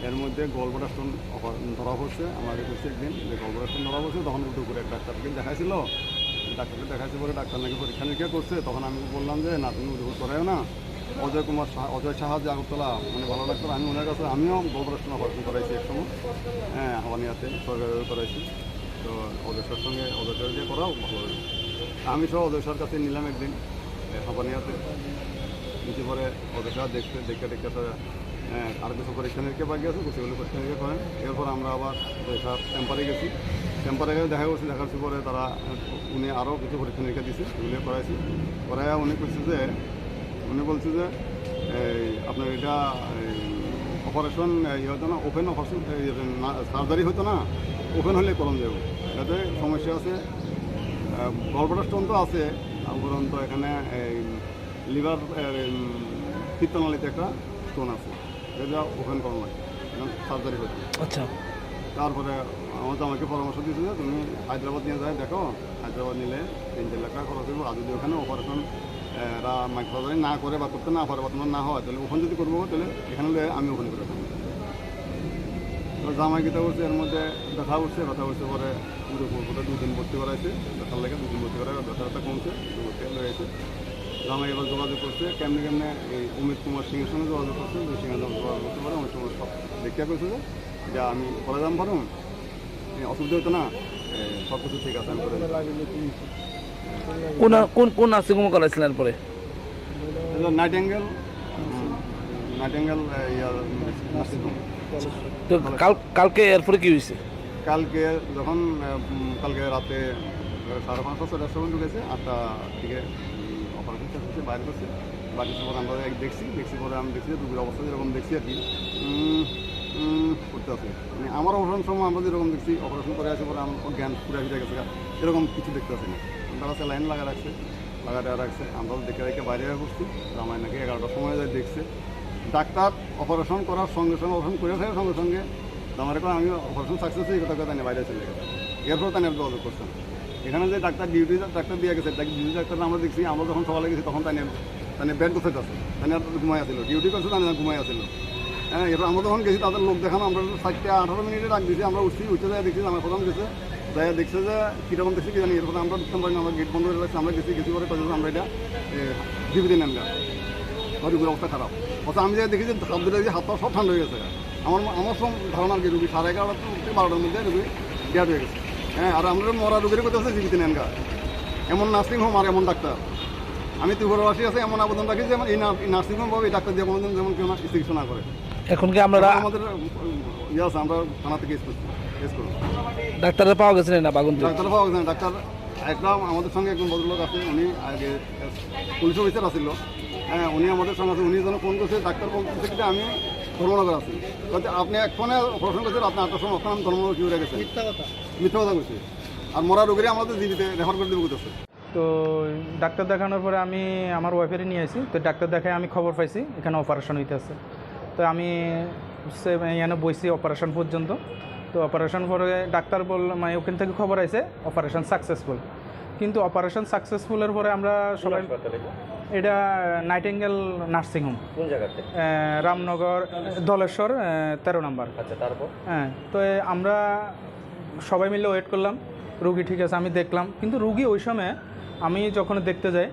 এর মধ্যে গলব্লাডার স্টোন অপার-, ধরা পড়ছে। আমাকে বলছে একদিন যে গলব্লাডার স্টোন ধরা পড়ছে, তখন দুপুরে এক ডাক্তারকে দেখাইছিল। ডাক্তারকে দেখাইছি বলে ডাক্তার নাকি পরীক্ষা নিরীক্ষা করছে, তখন আমি বললাম যে, "না, তুমি উদয়পুর করাইও না।" অজয় কুমার সাহা, অজয় সাহা যে আগরতলা, মানে, ভালো ডাক্তার, আমি ওনার কাছে, আমিও গলব্লাডার স্টোন অপারেশন করাইছি এক সময়। হ্যাঁ, হাবানিয়াতে সরকারিভাবে করাইছি। তো অজয় স্যার সঙ্গে, অজয় স্যার দিয়ে করাও ভালো হবে। আমি সহ অজয় স্যার কাছে নিলাম একদিন, এ, হাবানিয়াতে। নিতে পরে অজয় স্যার দেখতে, দেখতে, দেখতে স্যার, এ, আরো কিছু পরীক্ষা নিরীক্ষা বাকি আছে, সেগুলো পরীক্ষা নিরীক্ষা করেন। এরপর আমরা আবার অজয় স্যার চেম্বারে গেছি। চেম্বারে গেলে দেখা করছি, দেখার পরে তারা, উনি আরো কিছু পরীক্ষা নিরীক্ষা দিছে, সেগুলো করাইছি। করাইয়া উনি কইছে যে, উনি বলছে যে, এই, আপনার এটা, এই, অপারেশন, এই, ইয়ে হতো না, ওপেন অপারেশন, এই, ইয়ে না, সার্জারি হতো না, ওপেন হলে করণ যাবে। যাতে সমস্যা আছে, আহ, গলব্লাডার স্টোন তো আছে, উপরন্ত এখানে এই লিভার, এই, উম, পিত্তনালীতে একটা স্টোন আছে, এটা ওপেন করা লাগে, সার্জারি হতো। আচ্ছা। তারপরে আমার জামাইকে পরামর্শ দিয়েছে যে, "তুমি হায়দ্রাবাদ নিয়ে যাও, দেখো, হায়দ্রাবাদ নিলে তিন চার লাখ টাকা খরচ হইব, আর যদি ওখানে অপারেশন, আহ, এরা মাইক্রো সার্জারি না করে বা করতে না পারে বা তোমার না হয়, তাহলে ওখানে যদি করবো, তাহলে এখানে নিলে আমি ওখানে করে দেবো।" তো জামাই কিতা করছে, এর মধ্যে ব্যথা উঠছে, ব্যথা উঠছে পরে পুরো পুরো দুই দিন ভর্তি করাইছে, ব্যথার লাগে দুই দিন ভর্তি করাই ব্যথা ব্যথা কমছে, দুই ভর্তি হয়ে গেছে। জামাই এবার যোগাযোগ করছে, কেমনে কেমনে এই অমিত কুমার সিংয়ের সঙ্গে যোগাযোগ করছে, দুই সিংহের সঙ্গে যোগাযোগ করতে পারে, অমিত কুমার সব দেখতে করছে যে, "যা, আমি করে দিতাম পারুম, এ, অসুবিধা হতো না, এ, সব কিছু ঠিক আছে, আমি করে দিতাম।" কোন, কোন, কোন নার্সিংহোমে করাইছিলেন পরে? এটা নাইটিঙ্গেল, উম, নাইটিঙ্গেল, এ, ইয়া, নার্সিংহোম। তো কাল, কালকে এরপরে কি হয়েছে? কালকে যখন, আহ, উম, কালকে রাতে, আহ, সাড়ে পাঁচটা, ছয়টার সময় ঢুকেছে, আটটা দিকে, উম, অপারেশন শেষ হয়েছে, বাইরে করছে। বাকি সব আমরা এক দেখছি, দেখছি পরে আমি দেখছি যে রুগীর অবস্থা যেরকম দেখছি আর কি, উম, উম, করতে আছে। মানে আমার অপারেশন সময় আমরা যেরকম দেখছি, অপারেশন করে আসে পরে আমার জ্ঞান পুরা ফিরে গেছে, এরকম কিছু দেখতে পাচ্ছি না। তারা স্যালাইন লাগা রাখছে, লাগা দেওয়া রাখছে, আমরা দেখে দেখে বাইরে হয়ে পড়ছি। জামাই নাকি এগারোটার সময় যায় দেখছে, ডাক্তার অপারেশন করার সঙ্গে সঙ্গে, অপারেশন করে থাকার সঙ্গে সঙ্গে জামাইরে কয়, "আমি অপারেশন সাকসেস হয়ে কথা কথা বাইরে চলে গেছে।" এরপর তাই আমি যোগাযোগ করতাম। এখানে যে ডাক্তার ডিউটি ডাক্তার দিয়ে গেছে, ডিউটি ডাক্তার আমরা দেখছি, আমরা যখন সকালে গেছি তখন তাই নিয়ে, তাই নিয়ে বেড গোছাইতে আছে, তাই নিয়ে ঘুমাই আছিল, ডিউটি করছে, তাই নিয়ে ঘুমাই আছিল। হ্যাঁ, এরপর আমরা যখন গেছি তাদের লোক দেখানো, আমরা সাতটা আঠারো মিনিটে ডাক দিছি, আমরা উঠছি, উঠতে যাই দেখছি জামাই প্রধান গেছে, যাই দেখছে যে কীরকম দেখছি কি জানি, এরপর আমরা ঢুকতাম পারি না, আমরা গেট বন্ধ করে রাখছি, আমরা গেছি, গেছি পরে কয়েকজন আমরা এটা, এ, জিবিতে নেন গা, রুগীর অবস্থা খারাপ। অথচ আমি যাই দেখি যে হাত ধরে দেখি হাত পা সব ঠান্ডা হয়ে গেছে। আমার, আমার সব ধারণা আর কি, রুগী সাড়ে এগারোটা থেকে বারোটার মধ্যে রুগী ডেড হয়ে গেছে। হ্যাঁ, আর আমরা মরা রুগীর কথা হচ্ছে জিবিতে নেন গা। এমন নার্সিং হোম আর এমন ডাক্তার। আমি ত্রিপুরাবাসী আছে এমন আবেদন রাখি যে এই নার-, এই নার্সিং হোম বা এই ডাক্তার দিয়ে কোনোদিন যেমন কেউ না চিকিৎসা না করে। এখন কি আপনারা এখন আমাদের, উম, ইয়ে আছে, আমরা থানা থেকে কেস করছি, কেস করবো। ডাক্তাররা পাওয়া গেছে না বাগুন থেকে? ডাক্তার পাওয়া গেছে না, ডাক্তার একদম আমাদের সঙ্গে একজন ভদ্রলোক আছে, উনি আগে পুলিশ অফিসার আছিল। হ্যাঁ, উনি আমাদের সঙ্গে আছে, উনি যেন ফোন করছে, ডাক্তার বলতেছে কি যে আমি ধর্মনগর আছি। বলছে, "আপনি এক ফোনে অপারেশন করছেন, আপনি আটটার সময় ওখানে আমি ধর্মনগর কি হয়ে গেছে?" মিথ্যা কথা। মিথ্যা কথা কইছে। আর মরা রোগীরে আমাদের জিবিতে রেফার করে দিব কইতেছে। তো ডাক্তার দেখানোর পরে আমি আমার ওয়াইফের নিয়ে আসি। তো ডাক্তার দেখায় আমি খবর পাইছি এখানে অপারেশন হইতেছে। তো আমি সে-, এখানে বইছি অপারেশন পর্যন্ত। তো অপারেশন পরে ডাক্তার বলল, মানে, ওখান থেকে খবর আইছে অপারেশন সাকসেসফুল। কিন্তু অপারেশন সাকসেসফুলের পরে আমরা কোন সবাই হাসপাতালে এটা? এটা নাইটিঙ্গেল নার্সিং হোম। কোন জায়গাতে? আহ, রামনগর, ধলেশ্বর, আহ, তেরো নম্বর। আচ্ছা, তারপর? হ্যাঁ, তো এ, আমরা সবাই মিলে ওয়েট করলাম, রুগী ঠিক আছে, আমি দেখলাম। কিন্তু রুগী ওই সময় আমি যখন দেখতে যাই, আহ,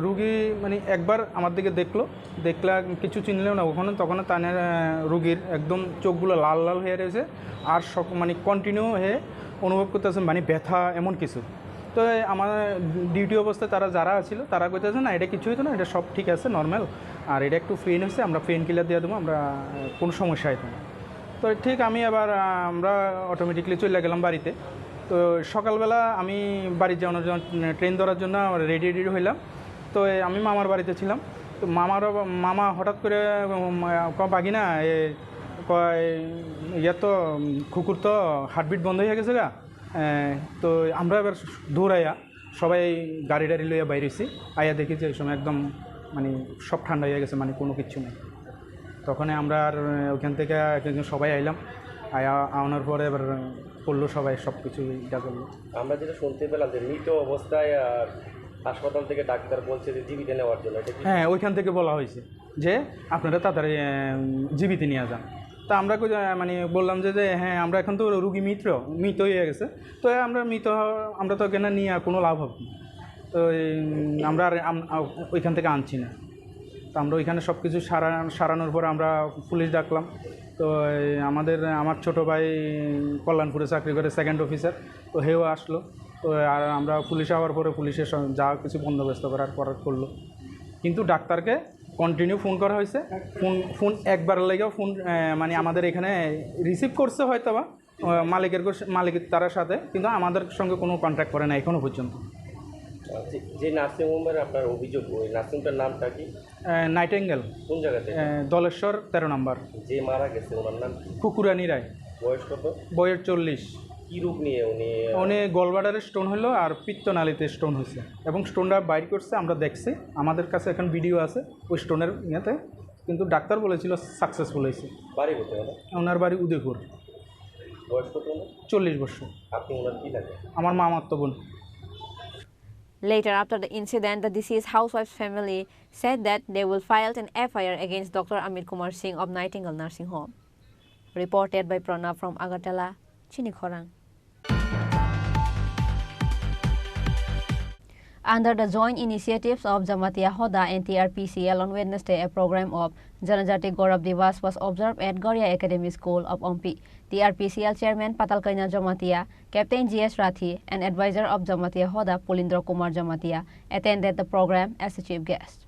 রুগী মানে একবার আমার দিকে দেখলো, দেখলে কিছু চিনলেও না, ওখানে তখন তানের, আহ, রুগীর একদম চোখগুলো লাল লাল হয়ে রয়েছে, আর সক-, মানে কন্টিনিউ হয়ে অনুভব করতেছে মানে ব্যথা এমন কিছু। তো এই আমার ডিউটি অবস্থায় তারা যারা ছিল, তারা কইতেছে, "না, এটা কিছু হইতো না, এটা সব ঠিক আছে, নর্মাল, আর এটা একটু পেইন হচ্ছে, আমরা পেইন কিলার দিয়ে দেবো, আমরা, আহ, কোনো সমস্যা হইতো না।" তো ঠিক আমি আবার, আহ, আমরা অটোমেটিকলি চলে গেলাম বাড়িতে। তো সকালবেলা আমি বাড়ি যাওয়ানোর জন্য, ট্রেন ধরার জন্য রেডি রেডি হইলাম। তো এই আমি মামার বাড়িতে ছিলাম। তো মামারও, মামা হঠাৎ করে, উম, কয়, "বাগিনা, এ, কয়, ইয়ে তো, উম, কুকুর তো হার্টবিট বন্ধ হয়ে গেছে গা।" এ, তো আমরা এবার দৌড়াইয়া সবাই গাড়ি টাড়ি লইয়া বাইরেছি। আইয়া দেখি যে এই সময় একদম মানে সব ঠান্ডা হয়ে গেছে, মানে কোনো কিচ্ছু নেই। তখন আমরা আর, আহ, ওইখান থেকে এক একজন সবাই আইলাম, আয়া আনার পরে এবার করলো সবাই সব কিছু, ইটা করলো। আমরা যেটা শুনতে পেলাম যে মৃত অবস্থায়, আহ, হাসপাতাল থেকে ডাক্তার বলছে যে জীবিত নেওয়ার জন্য, এটা কি? হ্যাঁ, ওইখান থেকে বলা হয়েছে যে আপনারা তাড়াতাড়ি, আহ, জীবিত নিয়ে যান। তো আমরা কই যে, মানে, বললাম যে, যে, "হ্যাঁ, আমরা এখন তো রুগী মিত্র, মৃত হয়ে গেছে। তো আমরা মৃত, আমরা তো এখানে নিয়ে আর কোনো লাভ হবে না। তো এই, উম, আমরা আর আম-, আ-, ওইখান থেকে আনছি না।" তো আমরা ওইখানে সব কিছু সারা-, সারানোর পর আমরা পুলিশ ডাকলাম। তো এই আমাদের, আমার ছোট ভাই কল্যাণপুরে চাকরি করে, সেকেন্ড অফিসার, তো হেও আসলো। তো আর আমরা পুলিশ আওয়ার পরে পুলিশের সঙ্গে যা কিছু বন্দোবস্ত করার করার করলো, কিন্তু ডাক্তারকে কন্টিনিউ ফোন করা হয়েছে। ফোন, ফোন একবার লেগেও ফোন, আহ, মানে, আমাদের এখানে রিসিভ করছে হয়তো বা, আহ, মালিকের গোস-, মালিক তারার সাথে, কিন্তু আমাদের সঙ্গে কোনো কন্ট্যাক্ট করে না এখনো পর্যন্ত। আচ্ছা, যে নার্সিং হোমের আপনার অভিযোগ, ওই নার্সিং হোমটার নামটা কি? আহ, নাইটিঙ্গেল। কোন জায়গাতে? আহ, দলেশ্বর তেরো নম্বর। যে মারা গেছে, ওনার নাম কি? কুকুরানি রায়। বয়স কত? বয়স চল্লিশ। কি রোগ নিয়ে উনি, আহ, উনি গলব্লাডারে স্টোন হলো আর পিত্তনালীতে স্টোন হয়েছে, এবং স্টোনটা বাইর করছে, আমরা দেখছি, আমাদের কাছে এখন ভিডিও আছে ওই স্টোনের ইয়েতে, কিন্তু ডাক্তার বলেছিল সাকসেসফুল হয়েছে। বাড়ি কোথায় ওনার? ওনার বাড়ি উদয়পুর। বয়স কত ওনার? চল্লিশ বছর। আপনি ওনার কি লাগে? আমার মামাতো বোন। Later, after the incident, the deceased housewife's family said that they will file an F I R against Doctor Amit Kumar Singh of Nightingale Nursing Home. Reported by Pranab from Agartala, Chini Khorang. Under the joint initiatives of Jamatia Hoda and T R P C L, on Wednesday, a program of Janajati Gaurav Diwas was observed at Garia Academy School of Ompi. T R P C L chairman Patal Kaina Jamatia, Captain G S Rathi, and advisor of Jamatia Hoda Pulindra Kumar Jamatia attended the program as a chief guest.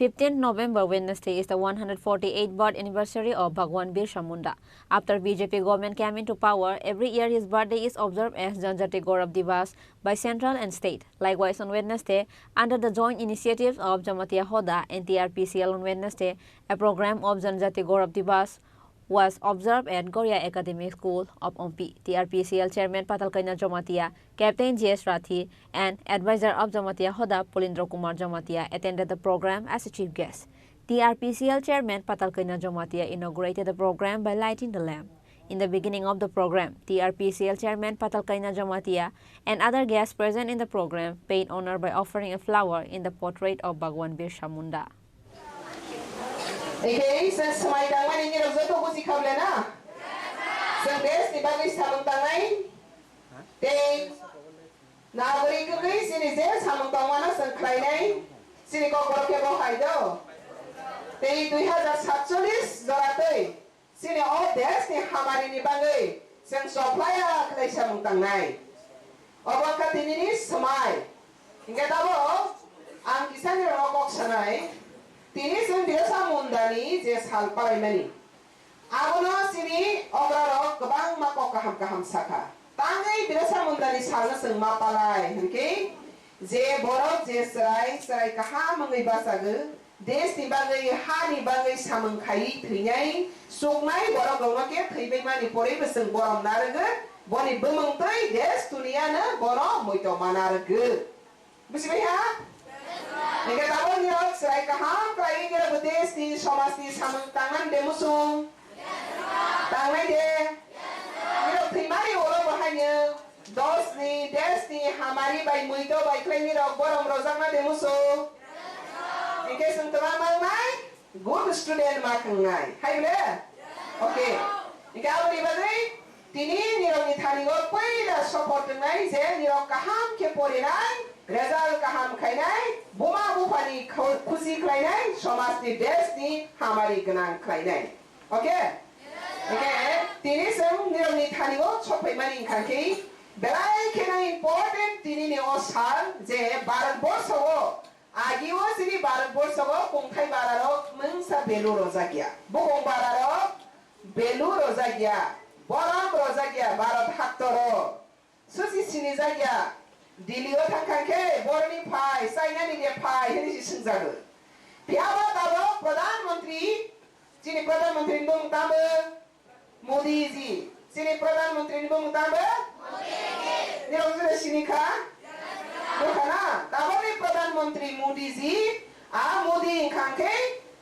Fifteenth November, Wednesday, is the one hundred forty-eighth birth anniversary of Bhagwan Birsa Munda. After B J P government came into power, every year his birthday is observed as Janjati Gaurav Diwas by central and state. Likewise, on Wednesday, under the joint initiatives of Jamatia Hoda and T R P C L, on Wednesday, a program of Janjati Gaurav Diwas was observed at Goria Academy School of Ompi. T R P C L chairman Patal Kaina Jamatia, Captain G S Rathi, and advisor of Jamatia Hoda Pulindra Kumar Jamatia attended the program as a chief guest. T R P C L chairman Patal Kaina Jamatia inaugurated the program by lighting the lamp. In the beginning of the program, T R P C L chairman Patal Kaina Jamatia and other guests present in the program paid honor by offering a flower in the portrait of Bhagwan Birsa Munda. Ekhe chwng swmai tangmani nirok joto buji kha ble na? Chwng desh ni bagwi samung tangnai tei nagorik wngwi chini je samung tangmano chwng khlainai, chini kokborok khe bo hai do. Tei dui hazar satchollish jora twi chini o desh ni hamari ni bagwi chwng chokhlai ya khlai samung tangnai. Obo wngkha tinini swmai. Hinkhe tabuk ang kisa nirokno kok sanai, tini chwng Birsa Mundani je sal palaimani, abono chini okrarok kwbangma kok kaham kaham sakha. Tangwi Birsa Mundani salno chwng ma palai hinkhe, je borok je chwrai, chwrai kaham wngwi bachagwi, Desh ni bagwi, ha ni bagwi samung khaiwi thwinai, chuknai borok rokno khe thwibaimani porwi bo chwng borom narwgo, boni bumung twi desh duniya no bono muitu ma narwgo. Bujibai ha? Hinkhe tabuk nirok chwrai kaham khlaiwi nirok bo desh ni, somaj ni samung tangnani de muchung? Tangnai de? Nirok thwimani ulo bo haino dos ni, desh ni hamari bai muitu bai khlai nirok borom rojakna de muchung? Hinkhe chwng twma mangnai, good student ma khangnai. Hai ble? Okay. Hinkhe aboni bagwi tini nirokni thani o puila support wngnai je nirok kaham khe porinai, result kaham khainai, buma buphani khu-, khusi khlainai, somajni, deshni hamari gwnang khlainai. Okay? Hinkhe tini chwng nirokni thani o sokphaimani wngkha khe belai kheno important tinini o sal je Bharat borsho o Agi o chini Bharat borsho o kungthai bara rok mungsa value rojak ya. Bukung bara rok value rojak ya. Borom rojak ya Bharat haktor o. Susi sinijak ya. Delhi o thang thang khe boroni phai, China ni de phai, hini si swngjago. Phiya bo tabok Pradhan Mantri, chini Pradhan Mantri ni bumung tamo? Modi ji. Chini Pradhan Mantri ni bumung tamo? Nirok jora sini kha? Nukha na? Taboni Pradhan Mantri Modi ji, a Modi wngkha khe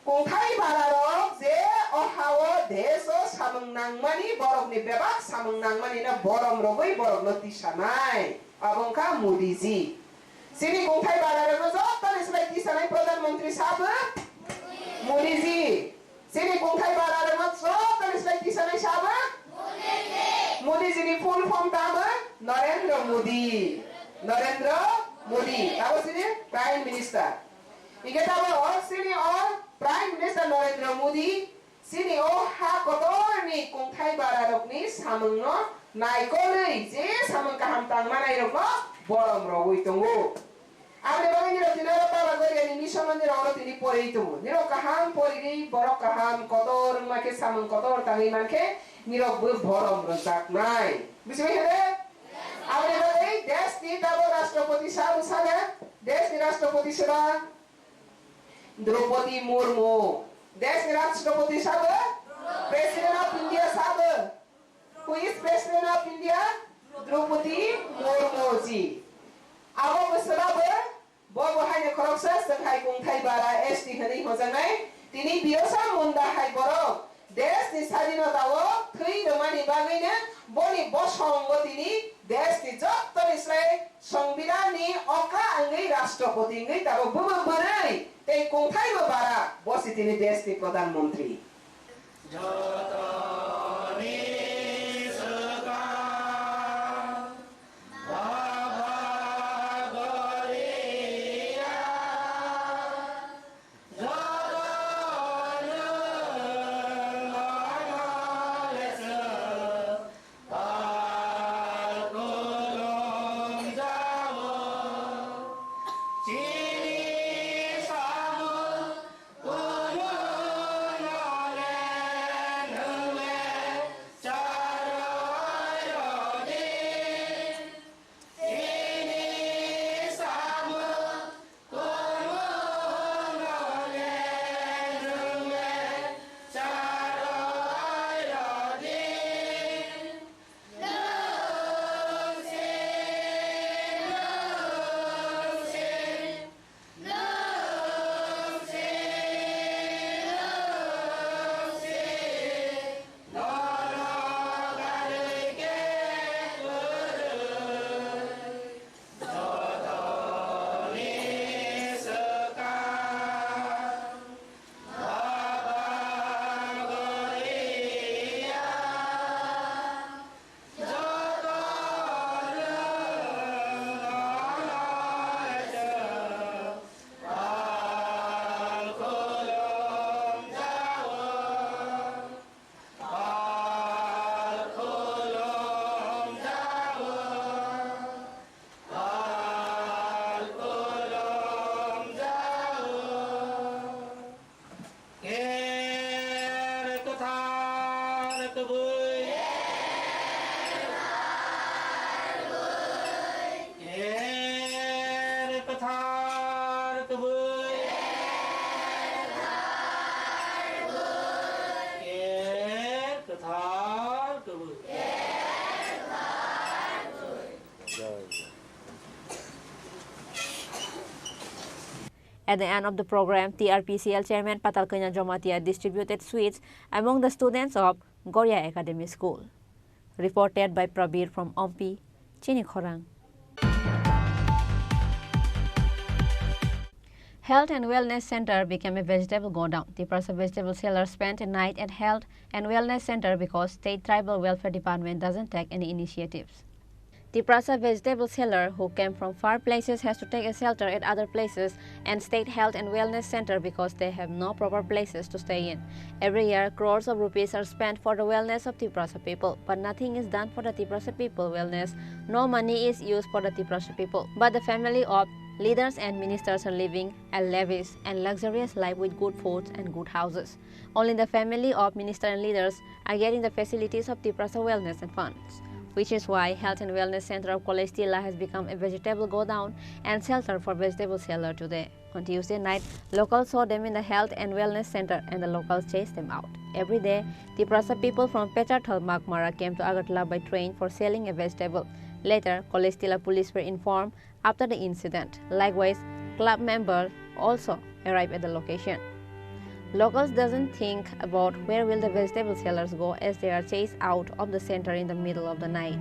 kungthai bara rok je o ha o desh o samung nangmani, borok ni bebak samung nangmani no borom rogwi borok no tisanai. Abo wngkha Modi ji. Chini kungthai bara rok no joto ni slai tisanai Pradhan Mantri sabo Modi ji. Chini kungthai bara rokno joto ni slai tisanai sabo? Modi ji ni full form tamo? Narendra Modi. Narendra Modi. Abo chini Prime Minister. Hingke tamo o chini o Prime Minister Narendra Modi chini o ha kotor ni kungthai bara rok ni samung no naikolwi je samung kaham tang manai rok no borom rogwi tongo. Aboni bagwi nirok tini oro Pala Goria ni mission o nirok oro tini pori tongo. Nirok kaham porigwi borok kaham kotor wngma khe samung kotor tangwi mankhe nirok bo borom rwjaknai. Bujibai khe de? Aboni bagwi desh ni tabuk Rashtrapati sabo sana, desh ni Rashtrapati sabo Draupadi Murmu. Desh ni Rashtrapati sabo? President of India sabo? Who is President of India? Draupadi Murmu ji. Abo bwswrabo, bo bo haino khoroksa chwng hai kungthai bara S T hwnwi hojaknai. Tini Birsa Munda hai borok desh ni sadinota o thwi rwmani bagwino boni bosongo tini desh ni jottoni slai Songbidan ni okra wngwi Rashtrapati wngwi tabuk bwbw bwrwi tei kungthai bo bara bo si tini desh ni Pradhan Mantri. Jotoni swkang Baba Goria. Ker kwthar kwbwi. Ker kwthar kwbwi. Ker kwthar kwbwi. At the end of the program, T R P C L chairman Patal Kanya Jamatia distributed sweets among the students of Goria Academy School. Reported by Prabir from Ompi, Chini Khorang. Health and Wellness Center became a vegetable godown. Tiprasa vegetable sellers spent a night at Health and Wellness Center because State Tribal Welfare Department doesn't take any initiatives. Tiprasa vegetable seller who came from far places has to take a shelter at other places and State Health and Wellness Center because they have no proper places to stay in. Every year, crores of rupees are spent for the wellness of Tiprasa people, but nothing is done for the Tiprasa people wellness. No money is used for the Tiprasa people. But the family of leaders and ministers are living a lavish and luxurious life with good foods and good houses. Only the family of minister and leaders are getting the facilities of Tiprasa wellness and funds, which is why Health and Wellness Center of College Tilla has become a vegetable godown and shelter for vegetable seller today. On Tuesday night, locals saw them in the Health and Wellness Center and the locals chased them out. Every day, Tiprasa people from Pecharthal Magmara came to Agartala by train for selling a vegetable. Later, College Tilla police were informed after the incident. Likewise, club member also arrived at the location. Locals doesn't think about where will the vegetable sellers go as they are chased out of the center in the middle of the night.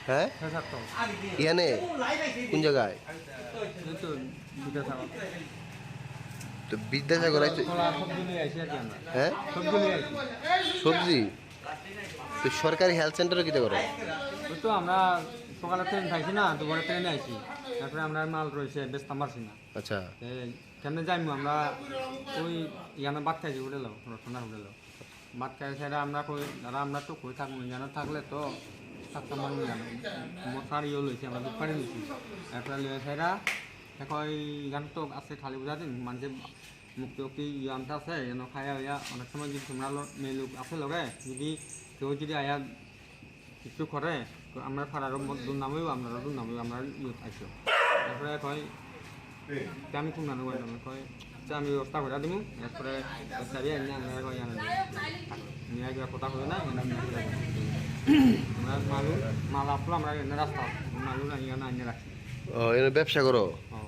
হ্যাঁ? ছয় সাতশো। ইয়ানে? কোন জায়গায়? এই তো বিদ্যাসাগর। তো বিদ্যাসাগর আইছে? কলা সবজি লই আইছি আর কি আমরা। হ্যাঁ? সবজি লই আইছি। সবজি? তো সরকারি হেলথ সেন্টারে কিতা করো? ওই তো আমরা সকালে ট্রেন পাইছি না, দুপুরে ট্রেনে আইছি। তারপরে আমরা মাল রয়েছে, বেচতাম পারছি না। আচ্ছা। এই কেমনে যাইমু আমরা? ওই ইয়ানো ভাত খাইছি হোটেলো, রতনদার হোটেলো। ভাত খাই সেটা আমরা কই, দাদা, আমরা তো কই থাকবো, ইয়ানো থাকলে তো থাকতাম পারবো না। মশার ইয়ে লইছে, আমরা দুধ পানি লইছি। এরপরে লইয়া সেটা, এখন ইয়ান তো আছে খালি বুঝা দিন, মানে মুক্তি উক্তি ইয়ানটা আছে, ইয়ানো খাইয়া হইয়া অনেক সময় যদি তোমরা লো-, মেয়ে লোক আছে লগে, যদি কেউ যদি আয়া কিছু করে, তো আমরা ফারারও দুর্নাম হইব, আপনারও দুর্নাম হইব, আমরা ইয়ে আইসো। তারপরে কয়, "তে আমি কোন নানু বাইরে?" আমি কয়, "আচ্ছা, আমি ব্যবস্থা করে দিমু।" এরপরে চাবি আনি আমরা কয়, "আনো।" নিয়ে গিয়ে কথা হবে না, আমরা নিয়ে গিয়ে আমরা মালু, মাল আসলো আমরা এনে রাস্তা, মালু না, ইয়ানো আনিয়ে রাখছি। ও, এনে ব্যবসা করো? ও,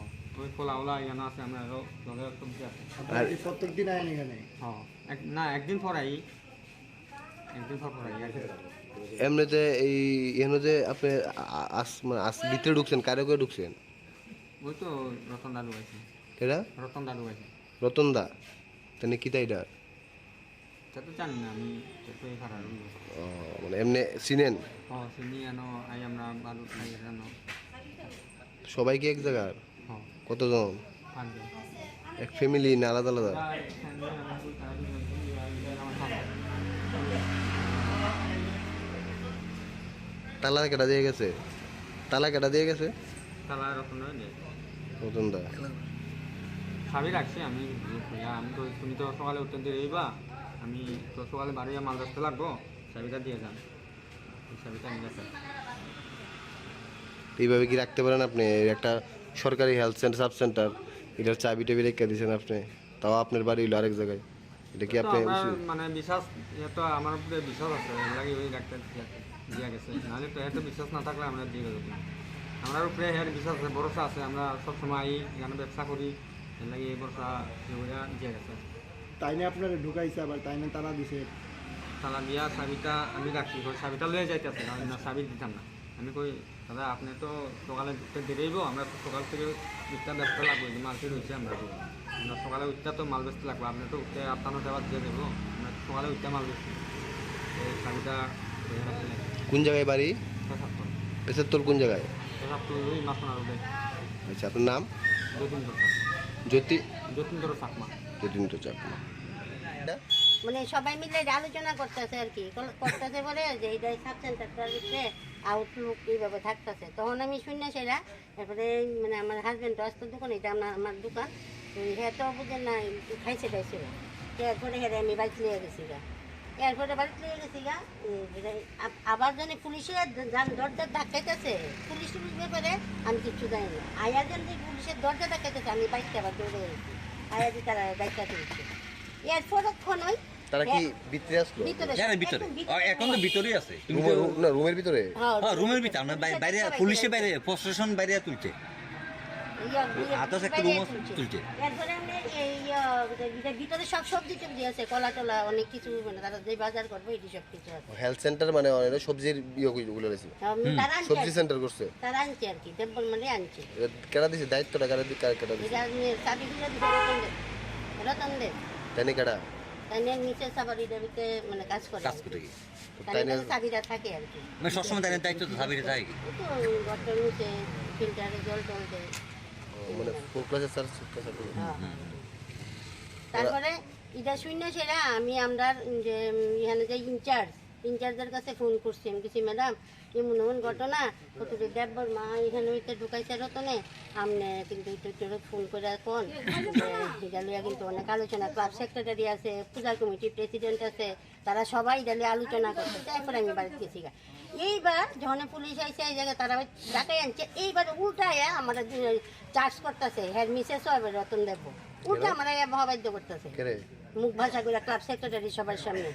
ওই খোলা ওলা ইয়ানো আছে, আমরা আরো লগে সবজি আছে। আর কি প্রত্যেক দিন আইন এখানে? ও, এক, না, একদিন পর আই। একদিন পর পর আই আর কি। এমনিতে এই এখানে যে আপনি আ-, আ-, আস-, মানে আস-, ভিতরে ঢুকছেন, কারে করে ঢুকছেন? ওই তো রতন দা ঢুকাইছে। কেডা? রতন দা ঢুকাইছে। রতন দা? তাহলে কিতা এটা? তা তো জানি না আমি, তা তো এই ফারার লোক। ও, মানে এমনি চিনেন? ও, চিনি, আনো, আই আমরা বালু খাই, আনো। সবাই কি এক জায়গার? হ্যাঁ। কতজন? পাঁচজন। এক ফ্যামিলি না আলাদা আলাদা? আমরা এক ফ্যামিলি, আমরা দুই তারা দুজন, দুই আর দুই আর আমার বাবা। তালা কেটা দিয়ে গেছে? তালা কেটা দিয়ে গেছে? তালা রতন দা দিয়ে। রতন দা। চাবি রাখছি আমি, ইয়া, আমি তো, তুমি তো সকালে উঠতে দেরি হইবা, আমি তো সকালে বারোইয়া মাল রাখতে লাগবো, চাবিটা দিয়ে যান। এইভাবে কি রাখতে পারেন আপনি? একটা সরকারি হেলথ সেন্টার, সাব সেন্টার, এটার চাবি টাবি রেখে দিয়েছেন আপনি, তাও আপনার বাড়ি হইলো আরেক জায়গায়। এটা কি তো আপনি আমরা উচিত? মানে বিশ্বাস, এ তো আমার উপরে বিশ্বাস আছে, এর লাগি ওই ডাক্তার দিয়া, দিয়া গেছে। নাহলে তো এত বিশ্বাস না থাকলে আমরা দিয়ে গেল না। আমরার উপরে এর বিশ্বাস আছে, ভরসা আছে। আমরা সবসময় আই, এখানে ব্যবসা করি, এর লাগি এই ভরসা দিয়ে গেছে। তাইনে আপনারে ঢুকাইছে, আবার তাইনে তালা দিছে। তালা দিয়া চাবিটা আমি রাখছি, কই চাবিটা লইয়া যাইতাছে, আমি না চাবি দিতাম না। আমি কই, "দাদা, আপনি তো সকালে উঠতে দেরি হইব, আমরা তো সকাল থেকে উঠতে ব্যস্ত লাগবো, এই যে মার্কেট হইছে আমরা তো। আমরা সকালে উঠতে তো মাল বেচতে লাগবো, আপনি তো উঠতে আটটা নয়টা বাজে যাইব, আমরা তো সকালে উঠতে মাল বেচতে।" এই চাবিটা ধরে রাখলে কোন জায়গায় বাড়ি? পেশাবতল। পেশাবতল কোন জায়গায়? পেশাবতল ওই মাসনা রোডে। আচ্ছা, আপনার নাম? যতীন্দ্র চাকমা। জ্যোতি? যতীন্দ্র চাকমা। যতীন্দ্র চাকমা। মানে সবাই মিলে যে আলোচনা করতেছে আর কি, কল-, করতেছে বলে যে এই সাব সেন্টারটার ভিতরে আউটলুক এইভাবে থাকতেছে। তখন আমি শুনে সেটা, এরপরে মানে আমার হাজবেন্ড তো আসতো দোকানে, এটা আমার, আমার দোকান। ওই হ্যাঁ তো বুঝে না, খাইছে টাইছে। তো এরপরে হ্যাঁ আমি বাইক নিয়ে গেছি গা। এরপরে বাড়িতে নিয়ে গেছি গা। উম, এটা আব-, আবার জানি পুলিশে দ-, জান দরজা ধাক্কাইতেছে। পুলিশের ব্যাপারে আমি কিচ্ছু জানি না। আয়া জানি পুলিশের দরজা ধাক্কাইতেছে, আমি বাইকটা আবার দৌড়ে গেছি। আয়া যে তারা বাইকটা তুলছে। এরপরে ক্ষণ ওই তারা কি হ্যাঁ। ভিতরে আসলো? ভিতরে যারা ভিতরে। একদম ভিতরে। ও, এখন তো ভিতরেই আছে। তুমি রুমের, তো রু-, না, রুমের ভিতরে? হ্যাঁ, হ্যাঁ, রুমের ভিতরে। আমরা বাই-, বাইরে, সবাই বাইরে, পুলিশে বাইরে, প্রশাসন বাইরে তুলছে। ইয়া, ইয়া, আদার্স একটা বাইরে রুম আছে, তুলছে। তুলছে। এরপরে আমরা এই, ইয়া, ভিতরে সব সবজি টবজি আছে, কলা টলা, অনেক কিছু, মানে, তারা যে বাজার করবো, এটি সব কিছু আছে। হেলথ সেন্টার মানে ওরা সবজির ইয়ে কই-, ওগুলো রয়েছে। হ্যাঁ, হুম। তারা আনছে সবজি আর কি। সেন্টার করছে। তারা আনছে আর কি, দেববর্মা আনছে। এ, কেডা দিছে? দায়িত্বটা কেডা দি-, কা-, কেডা দিছে? এটা আমি চাবি দিয়ে দিতে রতন দেব। রতন দেব। তাই নি কেডা? তাই নিয়ে নিচে সাবারি দেবিতে, মানে, কাজ করে কাজ আর কি। করে কি? তাই তাই নিয়ে নিয়ে চাবিটা থাকে আর কি। মানে সবসময় তাই নিয়ে দায়িত্ব তো চাবিটা থাকে কি? ওই তো গর্তর নিচে ফিল্টারে জল টল দেয়। ও, মানে ফুল ক্লাসে স্যার, ফুল ক্লাসে ফুল। হ্যাঁ। হুম, হুম। তারপরে এটা শূন্য সেরা আমি আমরা যে, উম, এখানে যে ইনচার্জ, ইনচার্জের কাছে ফোন করছি, আমি কিছু ম্যাডাম, এমন এমন ঘটনা, কতটি দেববর্মা এখানে হইতে ঢুকাইছে রতনে, আপনি কিন্তু একটু একটু ফোন করে কোন, যে এটা লইয়া কিন্তু অনেক আলোচনা, ক্লাব সেক্রেটারি আছে, পূজা কমিটি প্রেসিডেন্ট আছে, তারা সবাই এটা লইয়া আলোচনা করছে, তারপরে আমি বাড়িতে গেছি গা। এইবার যখন পুলিশ আইছে এই জায়গায়, তারা ওই ডাকাই আনছে, এইবার উল্টায় আমরা চার্জ করতেছে, হ্যাঁ, মিসেস হবে রতন দেব, উল্টা কেন? আমরা এ বাধ্য করতেছে। কেন? মুখ ভাষা করে ক্লাব সেক্রেটারি সবার সামনে,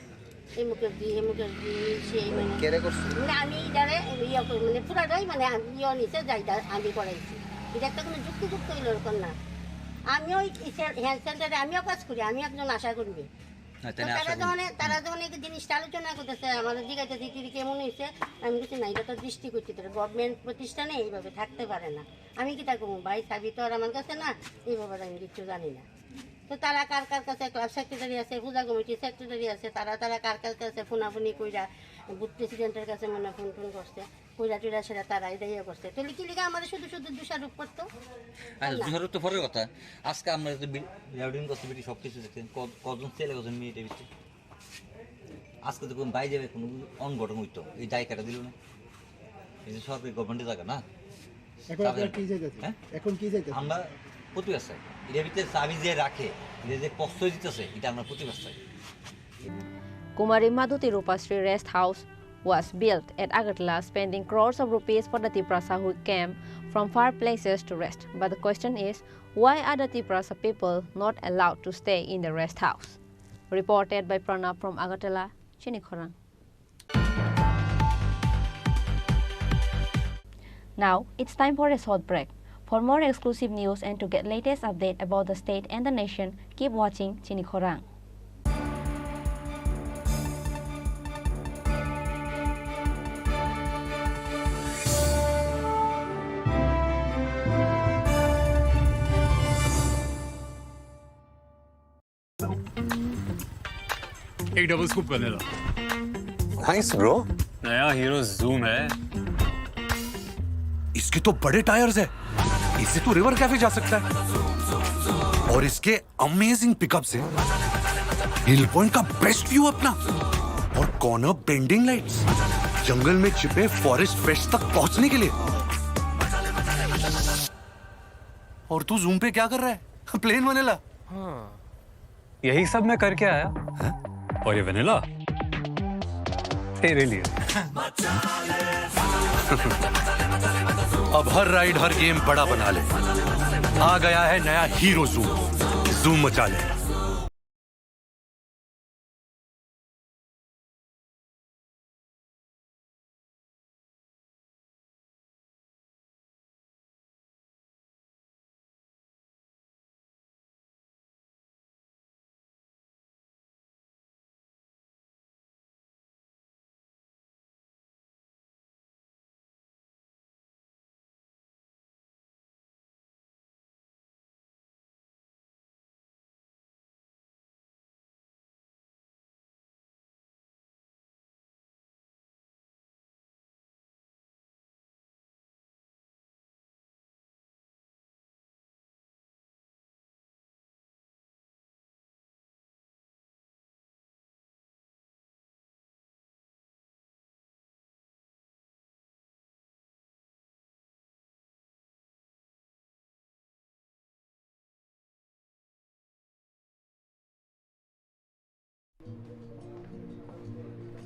এই মুখের দি, এই মুখের দি, সেই মানে কেনে করছে? মানে আমি এটারে ইয়ে করি, মানে পুরাটাই মানে আমি ইয়ে নিচে যাই, তা আমি করাইছি। এটা একটা কোনো যুক্তিযুক্ত হইল এরকম না। আমিও এই সে-, হেলথ সেন্টারে আমিও কাজ করি, আমি একজন আশা কর্মী। হ্যাঁ, তো তাহলে তারা আশা করি। যখন এ-, তারা যখন এই জিনিসটা আলোচনা করতেছে, আমাদের জিজ্ঞাসা দিতে কেমন হয়েছে, আমি বলছি, "না, এটা তো দৃষ্টি করছি, তাহলে গভর্নমেন্ট প্রতিষ্ঠানে এইভাবে থাকতে পারে না।" আমি কিতা করবো ভাই, চাবি তো আর আমার কাছে না, এই ব্যাপারে আমি কিচ্ছু জানি না। তো তারা কার কার কাছে, ক্লাব সেক্রেটারি আছে, পূজা কমিটির সেক্রেটারি আছে, তারা, তারা কার কার কাছে ফোনাফুনি কইরা, বুথ প্রেসিডেন্টের কাছে মনে হয় ফোন টোন করছে, কইরা টইরা সেটা তারাই দিয়ে করছে। তাহলে কি লিখে আমাদের শুধু শুধু দোষারোপ করতো? আচ্ছা, না। দোষারোপ তো পরের কথা। আজকে আমরা যে বি-, রেকর্ডিং করতে বেটি সব কিছু দেখছেন, ক-, কজন ছেলে, কজন মেয়ে এটা ভিতরে? আজকে তো কোনো বাইরে কোনো অনঘটন হইতো, এই দায় কাটা দিল না। এই যে সরকারি গভর্নমেন্টের জায়গা না? এখন আপনারা কি চাইতেছেন? হ্যাঁ? এখন কি চাইতেছেন? আমরা প্রতিবাদ চাই। এটার ভিতরে চাবি যে রাখে, এটা যে প্রশ্রয় দিতেছে, এটা আমরা প্রতিবাদ চাই। Kumari Madhuti Rupasri Rest House was built at Agartala, spending crores of rupees for the Tiprasa who came from far places to rest. But the question is, why are the Tiprasa people not allowed to stay in the rest house? Reported by Pranab from Agartala, Chini Khorang. Now, it's time for a short break. For more exclusive news and to get latest update about the state and the nation, keep watching Chini Khorang. एक double scoop vanilla. Nice, bro। नया hero zoom है। इसके तो बड़े टायर्स है, इससे तो river cafe जा सकता है। और इसके अमेजिंग पिकअप्स है, हिल पॉइंट का बेस्ट व्यू अपना, और कॉर्नर बेंडिंग लाइट्स, जंगल में छिपे फॉरेस्ट फ्रेश तक पहुंचने के लिए। और तू जूम पे क्या कर रहा है? Plain vanilla. हाँ। यही सब मैं करके आया। हैं? और ये वेनिला तेरे लिए। अब हर राइड, हर गेम बड़ा बना ले। आ गया है नया हीरो जूम। जूम मचा ले।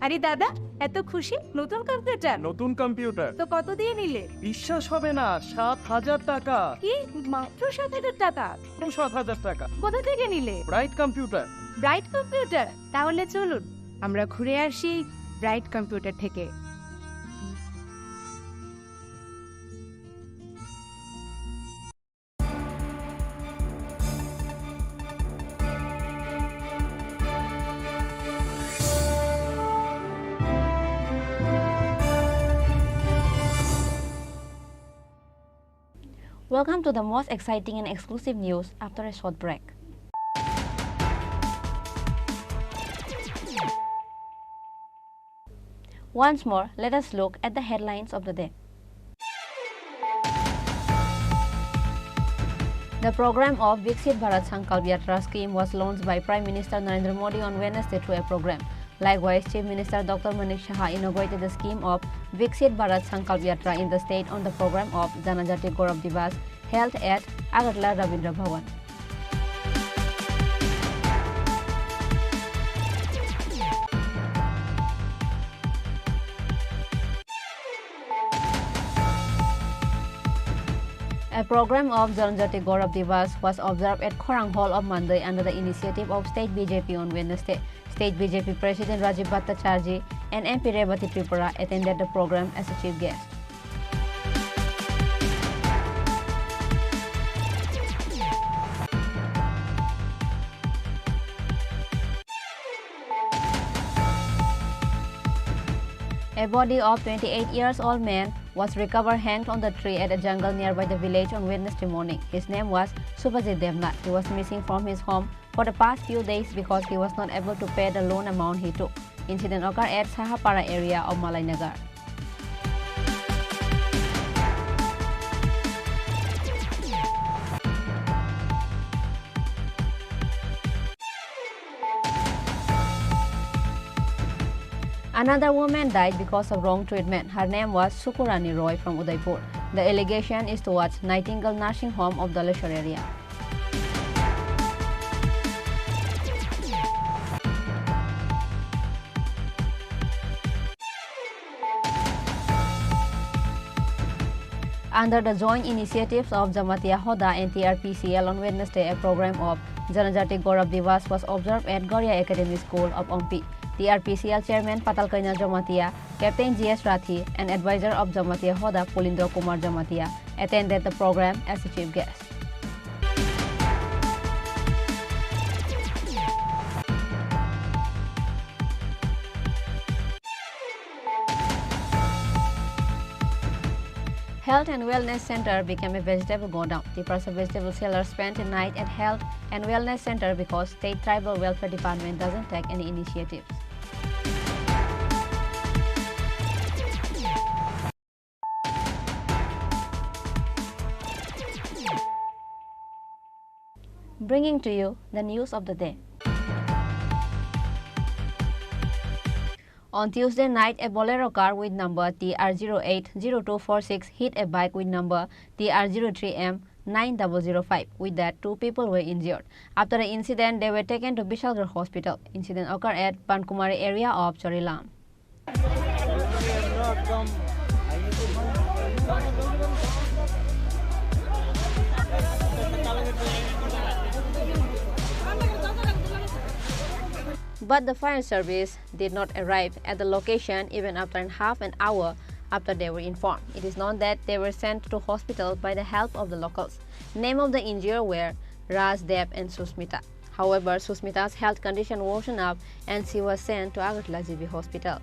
আরে দাদা, এত খুশি? নতুন কম্পিউটার? নতুন কম্পিউটার। তো কত দিয়ে নিলে? বিশ্বাস হবে না, সাত হাজার টাকা। কি? মাত্র সাত হাজার টাকা? মাত্র সাত হাজার টাকা। কোথা থেকে নিলে? Bright computer. Bright computer? তাহলে চলুন, আমরা ঘুরে আসি ব্রাইট কম্পিউটার থেকে। Welcome to the most exciting and exclusive news after a short break. Once more, let us look at the headlines of the day. The program of Viksit Bharat Sankalp Yatra scheme was launched by Prime Minister Narendra Modi on Wednesday through a program. Likewise, Chief Minister Doctor Manik Saha inaugurated the scheme of Viksit Bharat Sankalp Yatra in the state on the program of Janajati Gaurav Diwas held at Agartala Rabindra Bhavan. A program of Janajati Gaurav Diwas was observed at Khorang Hall of Mandoi under the initiative of State B J P on Wednesday. State B J P President Rajiv Bhattacharjee and M P Rebati Tripura attended the program as a chief guest. A body of twenty-eight years old man was recovered hanged on the tree at a jungle nearby the village on Wednesday morning. His name was Subhajit Devnath. He was missing from his home for the past few days because he was not able to pay the loan amount he took. Incident occurred at Sahapara area of Malainagar. Another woman died because of wrong treatment. Her name was Sukurani Roy from Udaipur. The allegation is towards Nightingale Nursing Home of Daleshwar area. Under the joint initiatives of Jamatia Hoda and T R P C L, on Wednesday, a program of Janajati Gaurav Diwas was observed at Garia Academy School of Ompi. T R P C L chairman Patal Kaina Jamatia, Captain G S Rathi, and advisor of Jamatia Hoda Pulindra Kumar Jamatia attended the program as a chief guest. Health and Wellness Center became a vegetable godown. Tiprasa vegetable sellers spent a night at Health and Wellness Center because State Tribal Welfare Department doesn't take any initiatives. Bringing to you the news of the day. On Tuesday night, a Bolero car with number T R zero eight zero two four six hit a bike with number T R zero three M nine double zero five. With that, two people were injured. After the incident, they were taken to Bishalgarh Hospital. Incident occurred at Pankumari area of Charilam. But the fire service did not arrive at the location even after an half an hour after they were informed. It is known that they were sent to hospital by the help of the locals. Name of the injured were Raj, Dev and Susmita. However, Susmita's health condition worsened up and she was sent to Agartala G B Hospital.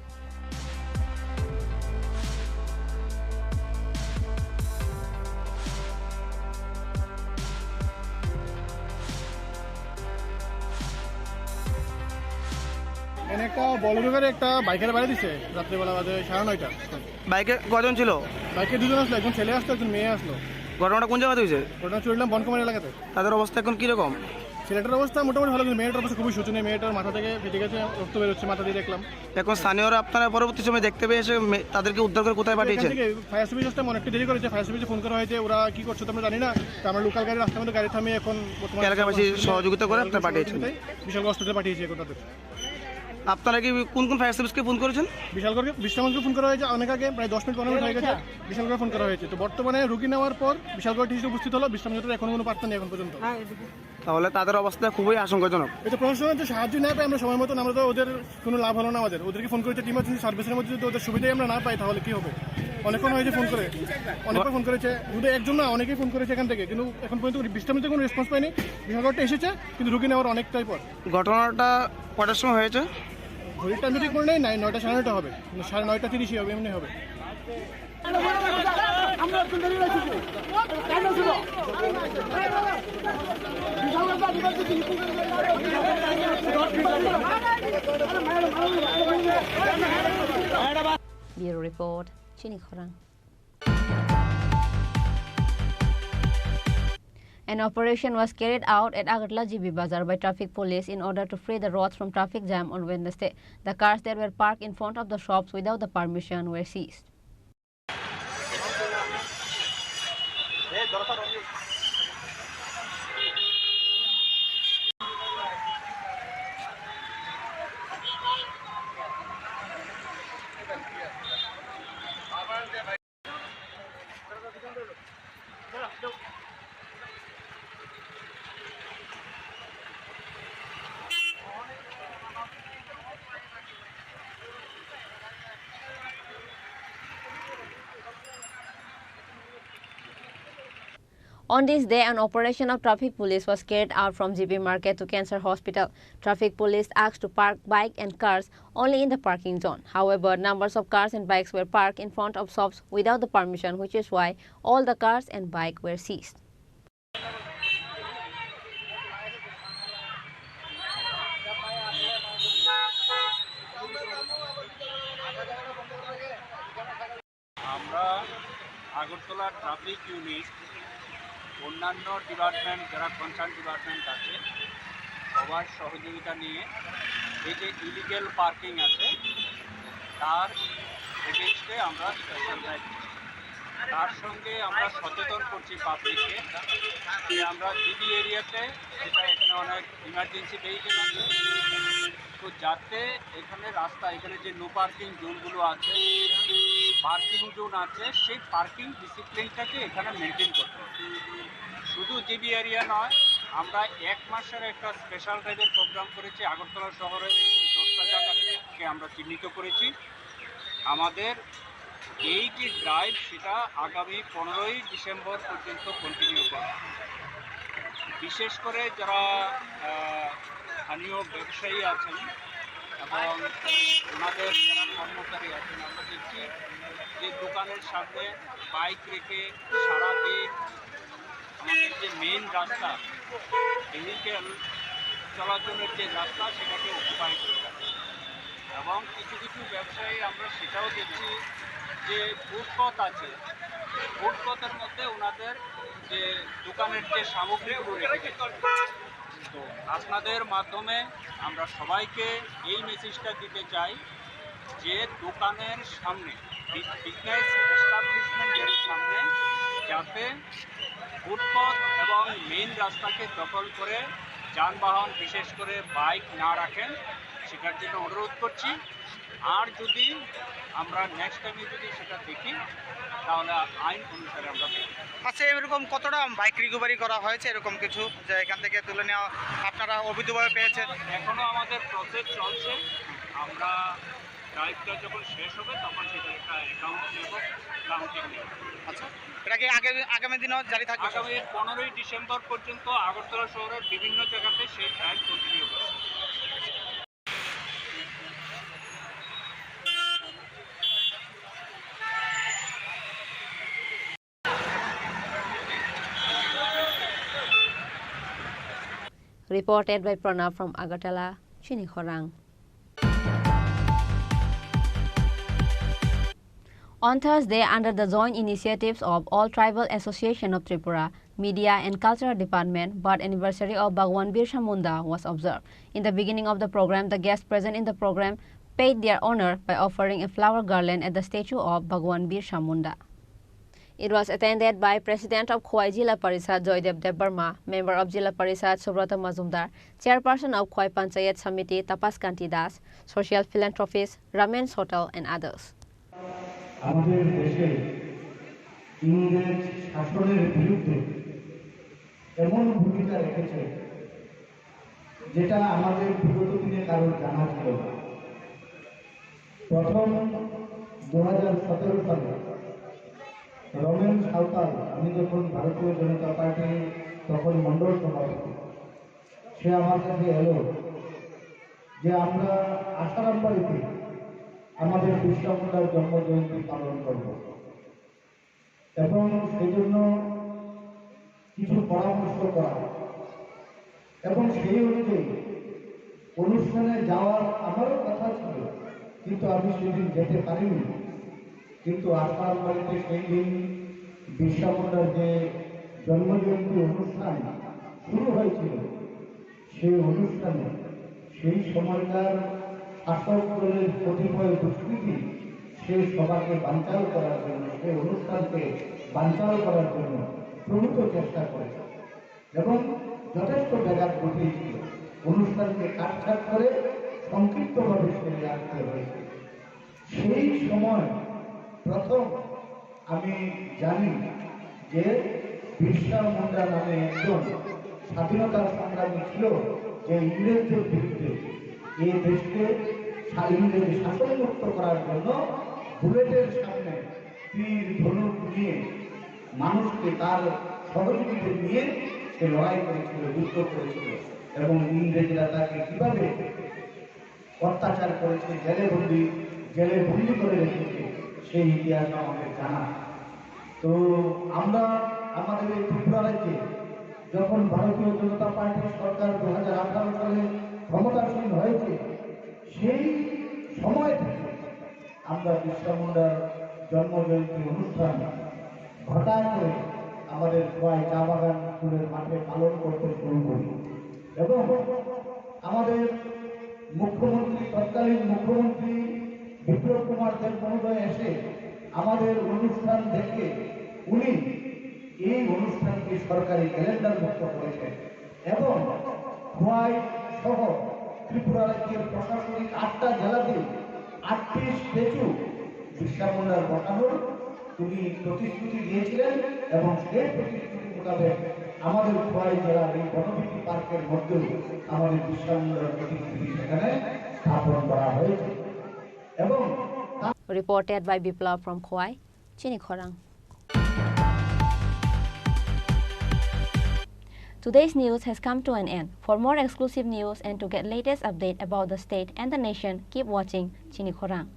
মানে একটা বলেরো গাড়ি একটা বাইকারে বাড়ি দিছে রাত্রিবেলা বাজে সাড়ে নয়টা। বাইকে কজন ছিল? বাইকে দুজন আসলো, একজন ছেলে আসলো, একজন মেয়ে আসলো। ঘটনাটা কোন জায়গাতে হয়েছে? ঘটনা চুরিলাম বনকুমারী এলাকাতে। তাদের অবস্থা এখন কিরকম? ছেলেটার অবস্থা মোটামুটি ভালো, কিন্তু মেয়েটার অবস্থা খুবই শোচনীয়। মেয়েটার মাথা থেকে ফেটে গেছে, রক্ত বেরোচ্ছে মাথা দিয়ে দেখলাম। এখন স্থানীয়রা আপনারা পরবর্তী সময় দেখতে পেয়ে এসে মে-, তাদেরকে উদ্ধার করে কোথায় তো এখান পাঠিয়েছেন? থেকে ফায়ার সার্ভিস আসতে অনেকটা দেরি করেছে। ফায়ার সার্ভিসে ফোন করা হয়েছে, ওরা কি করছে তো আমরা জানি না। তো আমরা লোকাল গাড়ির রাস্তার মধ্যে গাড়ি থামিয়ে এখন বর্তমানে ফেয়ার কাপাসি সহযোগিতা করে আপনারা পাঠিয়েছেন। বিশালগড় হসপিটালে পাঠিয়েছি এখন তাদের। আপনারা কি কোন কোন ফায়ার সার্ভিসকে ফোন করেছেন? বিশালগড়কে, বিশ্রামগঞ্জকে ফোন করা হয়েছে অনেক আগে, প্রায় দশ মিনিট পনেরো মিনিট হয়ে গেছে। বিশালগড়ে ফোন করা হয়েছে। তো বর্তমানে রুগী নেওয়ার পর বিশালগড় টিসিতে উপস্থিত হলো, বিশ্রামগঞ্জের এখনো কোনো বার্তা নেই এখন পর্যন্ত। তাহলে তাদের অবস্থা খুবই আশঙ্কাজনক। এটা প্রশাসনের যে সাহায্য না পাই আমরা সময় মতন, আমরা তো ওদের কোনো লাভ হলো না আমাদের। ওদেরকে ফোন করেছে, টিম আছে, সার্ভিসের মধ্যে যদি ওদের সুবিধাই আমরা না পাই তাহলে কি হবে? অনেকক্ষণ হয়েছে ফোন করে, অনেকবার ফোন করেছে, শুধু একজন না, অনেকেই ফোন করেছে এখান থেকে, কিন্তু এখন পর্যন্ত বিশ্রামগঞ্জে কোনো রেসপন্স পাইনি। বিশালগড়টা এসেছে, কিন্তু রুগী নেওয়ার অনেকটাই পর। ঘটনাটা কটার সময় হয়েছে? ঘড়ির টাইম ঠিক মনে নেই, নাই, নয়টা, সাড়ে নয়টা হবে, সাড়ে নয়টা তিরিশই হবে, এমনি হবে। Bureau Report, Chini Khorang. An operation was carried out at Agartala G B Bazar by traffic police in order to free the road from traffic jam on Wednesday. The cars that were parked in front of the shops without the permission were seized. On this day, an operation of traffic police was carried out from G B Market to Cancer Hospital. Traffic police asked to park bike and cars only in the parking zone. However, numbers of cars and bikes were parked in front of shops without the permission, which is why all the cars and bike were seized. আমরা Agartala traffic unit অন্যান্য ডিপার্টমেন্ট, যারা concern department আছে, সবার সহযোগিতা নিয়ে এই যে illegal parking আছে, তার এগেইনস্টে আমরা স্পেশাল ড্রাইভ করছি। তার সঙ্গে আমরা সচেতন করছি পাবলিককে যে আমরা জিবি এরিয়াতে, যেটা এখানে অনেক ইমার্জেন্সি ভেহিকেল আছে, তো যাতে এখানে রাস্তা, এখানে যে নো পার্কিং জোনগুলো আছে, পার্কিং জোন আছে, সেই পার্কিং ডিসিপ্লিনটাকে এখানে মেনটেন করতে হবে। শুধু জিবি এরিয়া নয়, আমরা এক মাসের একটা স্পেশাল ড্রাইভের প্রোগ্রাম করেছি আগরতলা শহরের এই দশটা জায়গাকে আমরা চিহ্নিত করেছি। আমাদের এই যে ড্রাইভ, সেটা আগামী পনেরোই ডিসেম্বর পর্যন্ত কন্টিনিউ করব। বিশেষ করে যারা, আহ, স্থানীয় ব্যবসায়ী আছেন এবং ওনাদের যারা কর্মচারী আছেন, আমরা দেখছি যে দোকানের সামনে বাইক রেখে সারাদিন আমাদের যে মেইন রাস্তা, ভেহিকেল চলাচলের যে রাস্তা, সেটাকে অকুপাই করে রাখে। এবং কিছু কিছু ব্যবসায়ী আমরা সেটাও দেখছি যে ফুটপাত আছে, ফুটপাতের মধ্যে ওনাদের যে দোকানের যে সামগ্রীগুলো রেখে দিচ্ছে। তো আপনাদের মাধ্যমে আমরা সবাইকে এই মেসেজটা দিতে চাই যে দোকানের সামনে, বি-, বিজনেস এস্টাবলিশমেন্টের সামনে যাতে ফুটপাত এবং মেইন রাস্তাকে দখল করে যানবাহন, বিশেষ করে বাইক না রাখেন, সেটার জন্য অনুরোধ করছি। আর যদি আমরা নেক্সট টাইমে যদি সেটা দেখি, তাহলে আইন অনুসারে আমরা দেখব। আচ্ছা, এরকম কতটা বাইক রিকভারি করা হয়েছে, এরকম কিছু যে এখান থেকে তুলে নেওয়া আপনারা অবৈধভাবে পেয়েছেন? এখনো আমাদের প্রসেস চলছে। আমরা ড্রাইভটা যখন শেষ হবে, তখন সেটার একটা অ্যাকাউন্ট নেব, কাউন্টিং নেব। আচ্ছা, এটা কি আগে, আগামী দিনও জারি থাকবে? আগামী পনেরোই ডিসেম্বর পর্যন্ত আগরতলা শহরের বিভিন্ন জায়গাতে সেই ড্রাইভ কন্টিনিউ করবে। Reported by Pranav from Agartala, Chini Khorang. On Thursday, under the joint initiatives of All Tribal Association of Tripura, Media and Cultural Department, birth anniversary of Bhagwan Birsa Munda was observed. In the beginning of the program, the guests present in the program paid their honor by offering a flower garland at the statue of Bhagwan Birsa Munda. It was attended by President of Khowai Zilla Parishad Joydev Debbarma, Member of Zilla Parishad Subrata Majumdar, Chairperson of Khowai Panchayat Samiti Tapas Kanti Das, social philanthropist Ramen Sotal and others. আমাদের দেশে ইংরেজ শাসনের বিরুদ্ধে এমন ভূমিকা রেখেছে, যেটা আমাদের বিগত দিনে কারোর জানা ছিল না। প্রথম দু হাজার সতেরো সালে রমেন সাঁওতাল, আমি যখন ভারতীয় জনতা পার্টি তখন মণ্ডল সভাপতি, সে আমার কাছে এলো যে আমরা আশারাম বাড়িতে আমাদের বিরসা মুন্ডার জন্ম জয়ন্তী পালন করব এবং সেজন্য কিছু পরামর্শ করা এবং সেই অনুযায়ী অনুষ্ঠানে যাওয়ার আমারও কথা ছিল, কিন্তু আমি সেদিন যেতে পারিনি। কিন্তু আশারাম বাড়িতে সেই দিন বিরসা মুন্ডার যে জন্মজয়ন্তী অনুষ্ঠান শুরু হয়েছিল, সেই অনুষ্ঠানে সেই সময়কার শাসক দলের কতিপয় দুষ্কৃতী সেই সভাকে বানচাল করার জন্য, সেই অনুষ্ঠানকে বানচাল করার জন্য প্রভূত চেষ্টা করেছে এবং যথেষ্ট ব্যাঘাত ঘটিয়েছিল। অনুষ্ঠানকে কাটছাট করে সংক্ষিপ্তভাবে সেরে আসতে হয়েছে। সেই সময় প্রথম আমি জানি যে বিরসা মুন্ডা নামে একজন স্বাধীনতা সংগ্রামী ছিল, যে ইংরেজদের বিরুদ্ধে এই দেশকে স্বা-, ইংরেজ শাসনমুক্ত করার জন্য বুলেটের সামনে তীর ধনুক নিয়ে মানুষকে তার সহযোগীদের নিয়ে সে লড়াই করেছিল, যুদ্ধ করেছিল এবং ইংরেজরা তাকে কিভাবে অত্যাচার করেছে, জেলে বন্দি, জেলে বন্দি করে রেখেছে, সেই ইতিহাস আমাদের জানা। তো আমরা আমাদের এই ত্রিপুরা রাজ্যে যখন ভারতীয় জনতা পার্টির সরকার দু হাজার আঠারো সালে ক্ষমতাসীন হয়েছে, সেই সময় থেকে আমরা বিরসা মুন্ডার জন্ম জয়ন্তী অনুষ্ঠান ঘটা করে আমাদের খোয়াই চা বাগান স্কুলের মাঠে পালন করতে শুরু করি এবং আমাদের মুখ্যমন্ত্রী, তৎকালীন মুখ্যমন্ত্রী বিপ্লব কুমার দেব মহোদয় এসে আমাদের অনুষ্ঠান দেখে উনি এই অনুষ্ঠানকে সরকারি ক্যালেন্ডার মুক্ত করেছেন এবং খোয়াই সহ ত্রিপুরা রাজ্যের প্রশাসনিক আটটা জেলাতে আটটি স্ট্যাচু বিরসা মুন্ডার বসানোর তিনি প্রতিশ্রুতি দিয়েছিলেন এবং সেই প্রতিশ্রুতি মোতাবেক আমাদের খোয়াই জেলার এই বনবীথি পার্কের মধ্যেও আমাদের বিরসা মুন্ডার প্রতিকৃতি সেখানে স্থাপন করা হয়েছে এবং Reported by Biplab from Khowai, Chini Khorang. Today's news has come to an end. For more exclusive news and to get latest update about the state and the nation, keep watching Chini Khorang.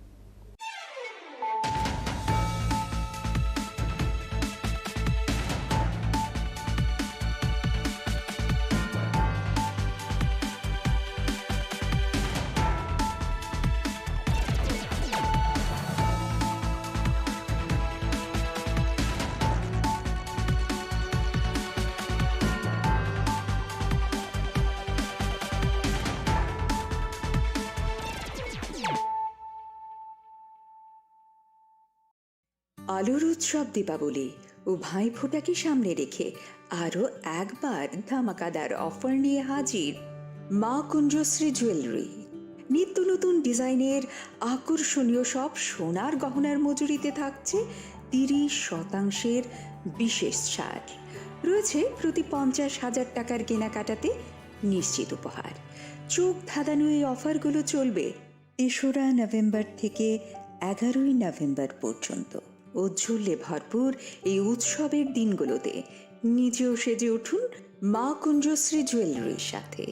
আলোর উৎসব দীপাবলি ও ভাইফোঁটাকে সামনে রেখে আরও একবার ধামাকাদার অফার নিয়ে হাজির মা কুঞ্জশ্রী জুয়েলারি। নিত্য নতুন ডিজাইনের আকর্ষণীয় সব সোনার গহনার মজুরিতে থাকছে তিরিশ শতাংশের বিশেষ ছাড়। রয়েছে প্রতি পঞ্চাশ হাজার টাকার কেনাকাটাতে নিশ্চিত উপহার। চোখ ধাঁধানো এই অফারগুলো চলবে তেসরা নভেম্বর থেকে এগারোই নভেম্বর পর্যন্ত। ঔজ্জ্বল্যে ভরপুর এই উৎসবের দিনগুলোতে নিজেও সেজে উঠুন মা কুঞ্জশ্রী জুয়েলারির সাথে।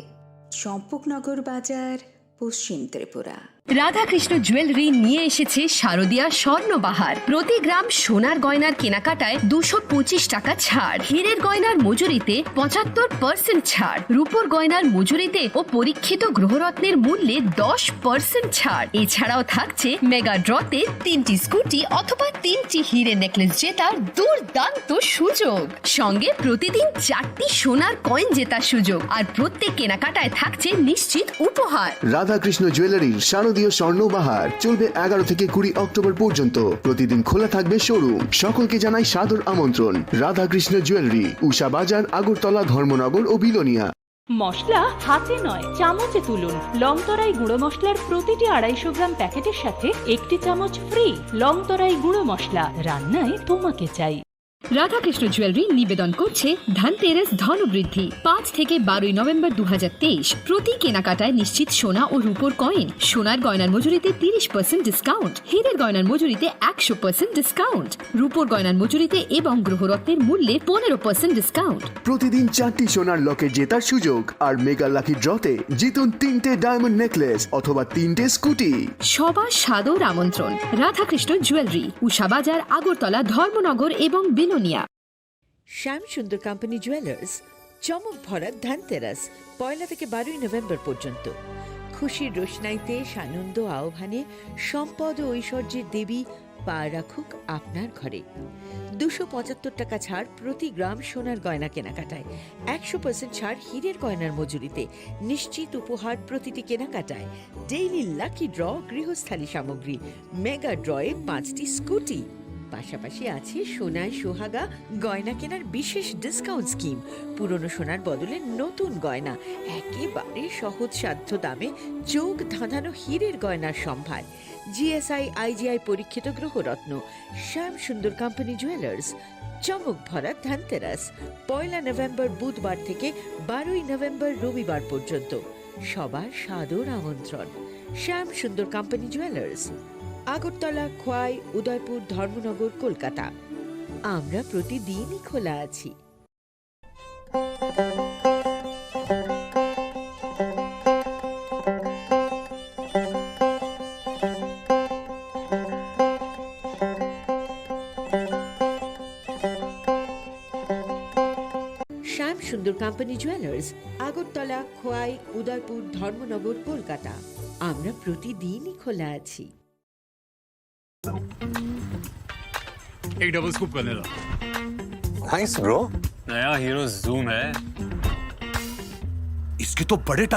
চম্পকনগর বাজার, পশ্চিম ত্রিপুরা। রাধাকৃষ্ণ জুয়েলারি নিয়ে এসেছে শারদিয়া স্বর্ণবাহার। প্রতি গ্রাম সোনার গয়নার কেনাকাটায় দুশো পঁচিশ টাকা ছাড়, হীরের গয়নার মজুরিতে পঁচাত্তর পার্সেন্ট ছাড়, রূপোর গয়নার মজুরিতে ও পরীক্ষিত গ্রহরত্নের মূল্যে দশ পার্সেন্ট ছাড়। এছাড়াও থাকছে মেগা ড্রতে তিনটি স্কুটি অথবা তিনটি হীরে নেকলেস জেতার দুর্দান্ত সুযোগ। সঙ্গে প্রতিদিন চারটি সোনার কয়েন জেতার সুযোগ, আর প্রত্যেক কেনাকাটায় থাকছে নিশ্চিত উপহার। রাধাকৃষ্ণ জুয়েলারির শারদীয় স্বর্ণ বাহার চলবে এগারো থেকে কুড়ি অক্টোবর পর্যন্ত। প্রতিদিন খোলা থাকবে শোরুম। সকলকে জানাই সাদর আমন্ত্রণ। রাধাকৃষ্ণ জুয়েলারি, উষা বাজার, আগরতলা, ধর্মনগর ও বিলোনিয়া। মশলা হাতে নয়, চামচে তুলুন। লংতরাই গুঁড়ো মশলার প্রতিটি আড়াইশো গ্রাম প্যাকেটের সাথে একটি চামচ ফ্রি। লংতরাই গুঁড়ো মশলা, রান্নায় তোমাকে চাই। রাধাকৃষ্ণ জুয়েলারি নিবেদন করছে ধনতেরাস ধনবৃদ্ধি। পাঁচ থেকে বারোই নভেম্বর দু হাজার তেইশ। প্রতি কেনাকাটায় নিশ্চিত সোনা ও রূপোর কয়েন, সোনার গয়নার মজুরিতে তিরিশ পার্সেন্ট ডিসকাউন্ট, হীরের গয়নার মজুরিতে একশো পার্সেন্ট ডিসকাউন্ট, রূপোর গয়নার মজুরিতে এবং গ্রহরত্নের মূল্যে পনেরো পার্সেন্ট ডিসকাউন্ট। প্রতিদিন চারটি সোনার লকেট জেতার সুযোগ আর মেগা লাকি ড্রতে জিতুন তিনটে ডায়মন্ড নেকলেস অথবা তিনটে স্কুটি। সবার সাদর আমন্ত্রণ। রাধাকৃষ্ণ জুয়েলারি, উষা বাজার, আগরতলা, ধর্মনগর এবং বিলোনিয়া। শ্যাম সুন্দর কোম্পানি জুয়েলার্স, চমক ভরা ধনতেরাস, পয়লা থেকে বারোই নভেম্বর পর্যন্ত। খুশির রোশনাইতে সানন্দ আহ্বানে সম্পদ ও ঐশ্বর্যের দেবী পা রাখুক আপনার ঘরে। দুশো পঁচাত্তর টাকা ছাড় প্রতি গ্রাম সোনার গয়না কেনাকাটায়, একশো পার্সেন্ট ছাড় হীরের গয়নার মজুরিতে, নিশ্চিত উপহার প্রতিটি কেনাকাটায়, ডেইলি লাকি ড্র, গৃহস্থালী সামগ্রী, মেগা ড্রয়ে পাঁচটি স্কুটি। পাশাপাশি আছে সোনায় সোহাগা গয়না কেনার বিশেষ ডিসকাউন্ট স্কিম। পুরনো সোনার বদলে নতুন গয়না, একেবারে সহজসাধ্য দামে চোখ ধাঁধানো হীরের গয়নার সম্ভার। জিএসআই, আইজিআই পরীক্ষিত গ্রহরত্ন। শ্যাম সুন্দর কোম্পানি জুয়েলার্স, চমক ভরা ধনতেরাস, পয়লা নভেম্বর বুধবার থেকে বারোই নভেম্বর রবিবার পর্যন্ত। সবার সাদর আমন্ত্রণ। শ্যাম সুন্দর কোম্পানি জুয়েলার্স, আগরতলা, খোয়াই, উদয়পুর, ধর্মনগর, কলকাতা। আমরা প্রতিদিনই খোলা আছি। শ্যাম সুন্দর কোম্পানি জুয়েলার্স, আগরতলা, খোয়াই, উদয়পুর, ধর্মনগর, কলকাতা। আমরা প্রতিদিনই খোলা আছি। एक डबल स्कूप कर लेना। Thanks bro. नया हीरो जूम है। इसके तो बड़े